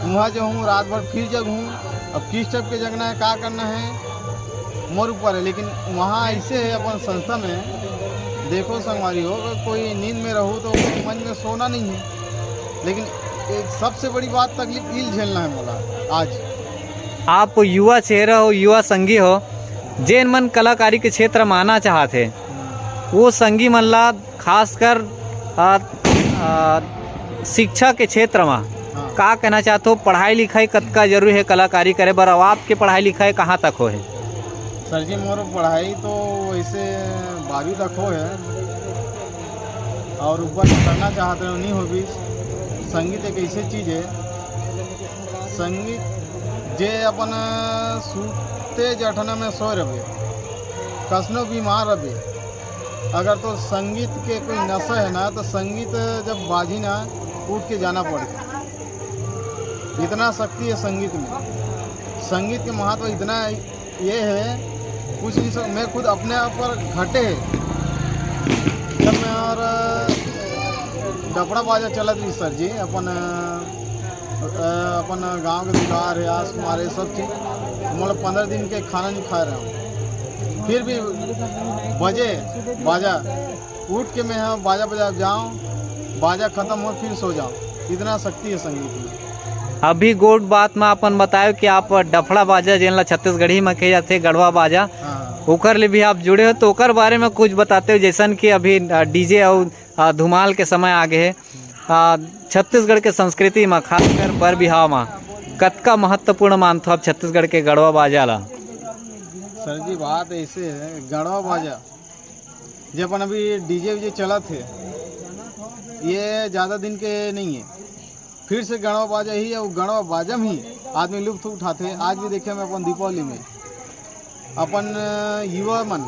वहाँ जो हूँ रात भर फिर जगहूँ। अब किस टाइप के जगना है, का करना है, मोर ऊपर है। लेकिन वहाँ ऐसे है अपन संस्था में, देखो संगवारी हो, कोई नींद में रहू तो कोई मंच में सोना नहीं है, लेकिन एक सबसे बड़ी बात तकलीफ इल झेलना है मोला आज। आप युवा चेहरा हो, युवा संगी हो, जेन मन कलाकारी के क्षेत्र में आना चाहत हे, वो संगी मन ला खासकर, आ, आ, शिक्षा के क्षेत्र में हाँ। का कहना चाहत हो? पढ़ाई लिखाई कतका जरूरी है कलाकारी करे बर, और आपके पढ़ाई लिखाई कहाँ तक हो है? सर जी, मोर पढ़ाई तो वैसे बारहवीं तक हो है और ऊपर करना चाहत रहे, नहीं हो भी। संगीत एक ऐसी चीज है, संगीत जे अपन सूते जठना में सोए रहे, कसनो बीमार रहे, अगर तो संगीत के कोई नशा है ना, तो संगीत जब बाजी ना, उठ के जाना पड़े। इतना शक्ति है संगीत में। संगीत के महत्व इतना ये है, कुछ नहीं सक-, मैं खुद अपने ऊपर घटे है। जब मैं और डफड़ा बाजा चलत रही सर जी, अपन, अ, अपन गांव के दुकान है, आस मारे सब चीज, हम लोग पंद्रह दिन के खाना नहीं खा रहे हैं, फिर भी बजे बाजा, उठ के मैं यहाँ बाजा बजा जाऊँ, बाजा खत्म हो फिर सो जाऊँ, इतना शक्ति है संगीत में। अभी गोठ बात में अपन बतायो कि आप डफड़ा बाजा, जेन ला छत्तीसगढ़ी में कहे जाथे गड़वा बाजा, हाँ। ओकर ले भी आप जुड़े हो, तो ओकर बारे में कुछ बताते हो, जैसन कि अभी, अ, डीजे अउ, अ, धुमाल के समय आ गए है, अ, छत्तीसगढ़ के संस्कृति में, खासकर बर बिहाव में, कतका महत्वपूर्ण मानथो आप छत्तीसगढ़ के गड़वा बाजा ला? सर जी, बात ऐसे है, गड़वा बाजा जे अपन अभी डीजे वीजे चलत हे, ये ज़्यादा दिन के नहीं है। फिर से गड़वा बाजा ही, और गड़वा बाजा में ही आदमी लुत्फ उठाथे। आज भी देखे मैं अपन दीपावली में, अपन युवा मन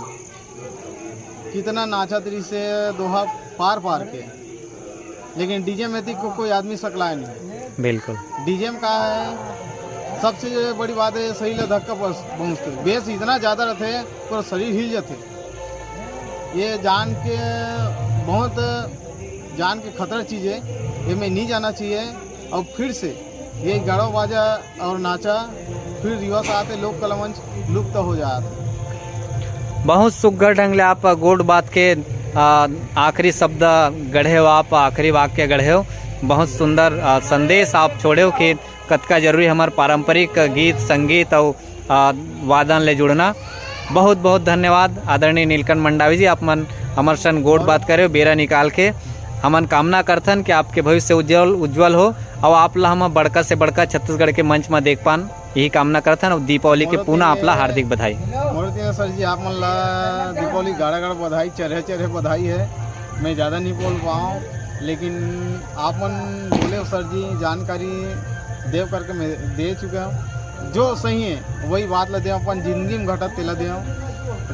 कितना नाचत रहिसे दोहा पार पार के, लेकिन डीजे में ती को, कोई आदमी सकलाय नहीं। बिल्कुल। डीजे में का है, सबसे बड़ी बात है, शरीर ला धक्का पहुंच-, पहुंचते। बेस इतना ज़्यादा रहते, पूरा शरीर हिल जाते। ये जान के बहुत जान के खतरा चीज है, ये में नहीं जाना चाहिए। और फिर से ये गड़वा बाजा और नाचा फिर रिवर्स आते, लोक कला मंच लुप्त हो जात। बहुत सुग्घर ढंग ले आप गोठ बात के, आ, आखिरी शब्द गढ़े हो, आप आखिरी वाक्य गढ़े हो। बहुत सुंदर, आ, संदेश आप छोड़े हो कि कतका जरूरी हमर पारंपरिक गीत संगीत अउ, आ, वादन ले जुड़ना। बहुत बहुत धन्यवाद आदरणीय नीलकंठ मंडावी जी, आप मन हमर संग गोठ बात करे हो, बेरा निकाल के। हमन कामना करथन कि आपके भविष्य उज्जवल उज्जवल हो, अउ आप ला हम बड़का से बड़का छत्तीसगढ़ के मंच में देख पान, यही कामना करथन। अउ दीपावली के पुनः आप ला हार्दिक बधाई। मोर ती सर जी, आप मन ला दीपावली गाड़ा गाड़ा बधाई, चरहे चरहे बधाई है। मैं ज़्यादा नहीं बोल पाऊँ, लेकिन आप मन बोले हो सर जी, जानकारी देव करके मैं दे चुका हूँ। जो सही है वही बात ला दे, अपन जिंदगी में घटत तेला दे,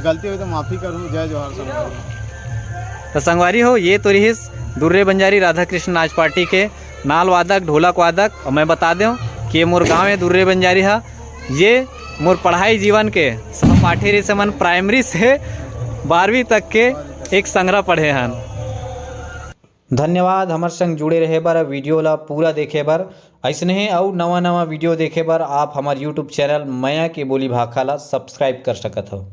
गलती हुई तो माफ़ी करूँ। जय जोहार संगवारी। तो संगवारी हो, ये तो रहिस दुर्रे बंजारी राधा कृष्ण नाच पार्टी के नाल वादक, ढोलक वादक। और मैं बता दें कि ये मोर गांव है दुर्रे बंजारी हा। ये मोर पढ़ाई जीवन के सहपाठी रहिस, हमन प्राइमरी से बारहवीं तक के एक संघरा पढ़े हन। धन्यवाद हमर संग जुड़े रहे बर, वीडियो ला पूरा देखे बर। अइसने ही अउ नवा नवा वीडियो देखे बर आप हमर YouTube चैनल मया के बोली भाखा ला सब्सक्राइब कर सकत हो।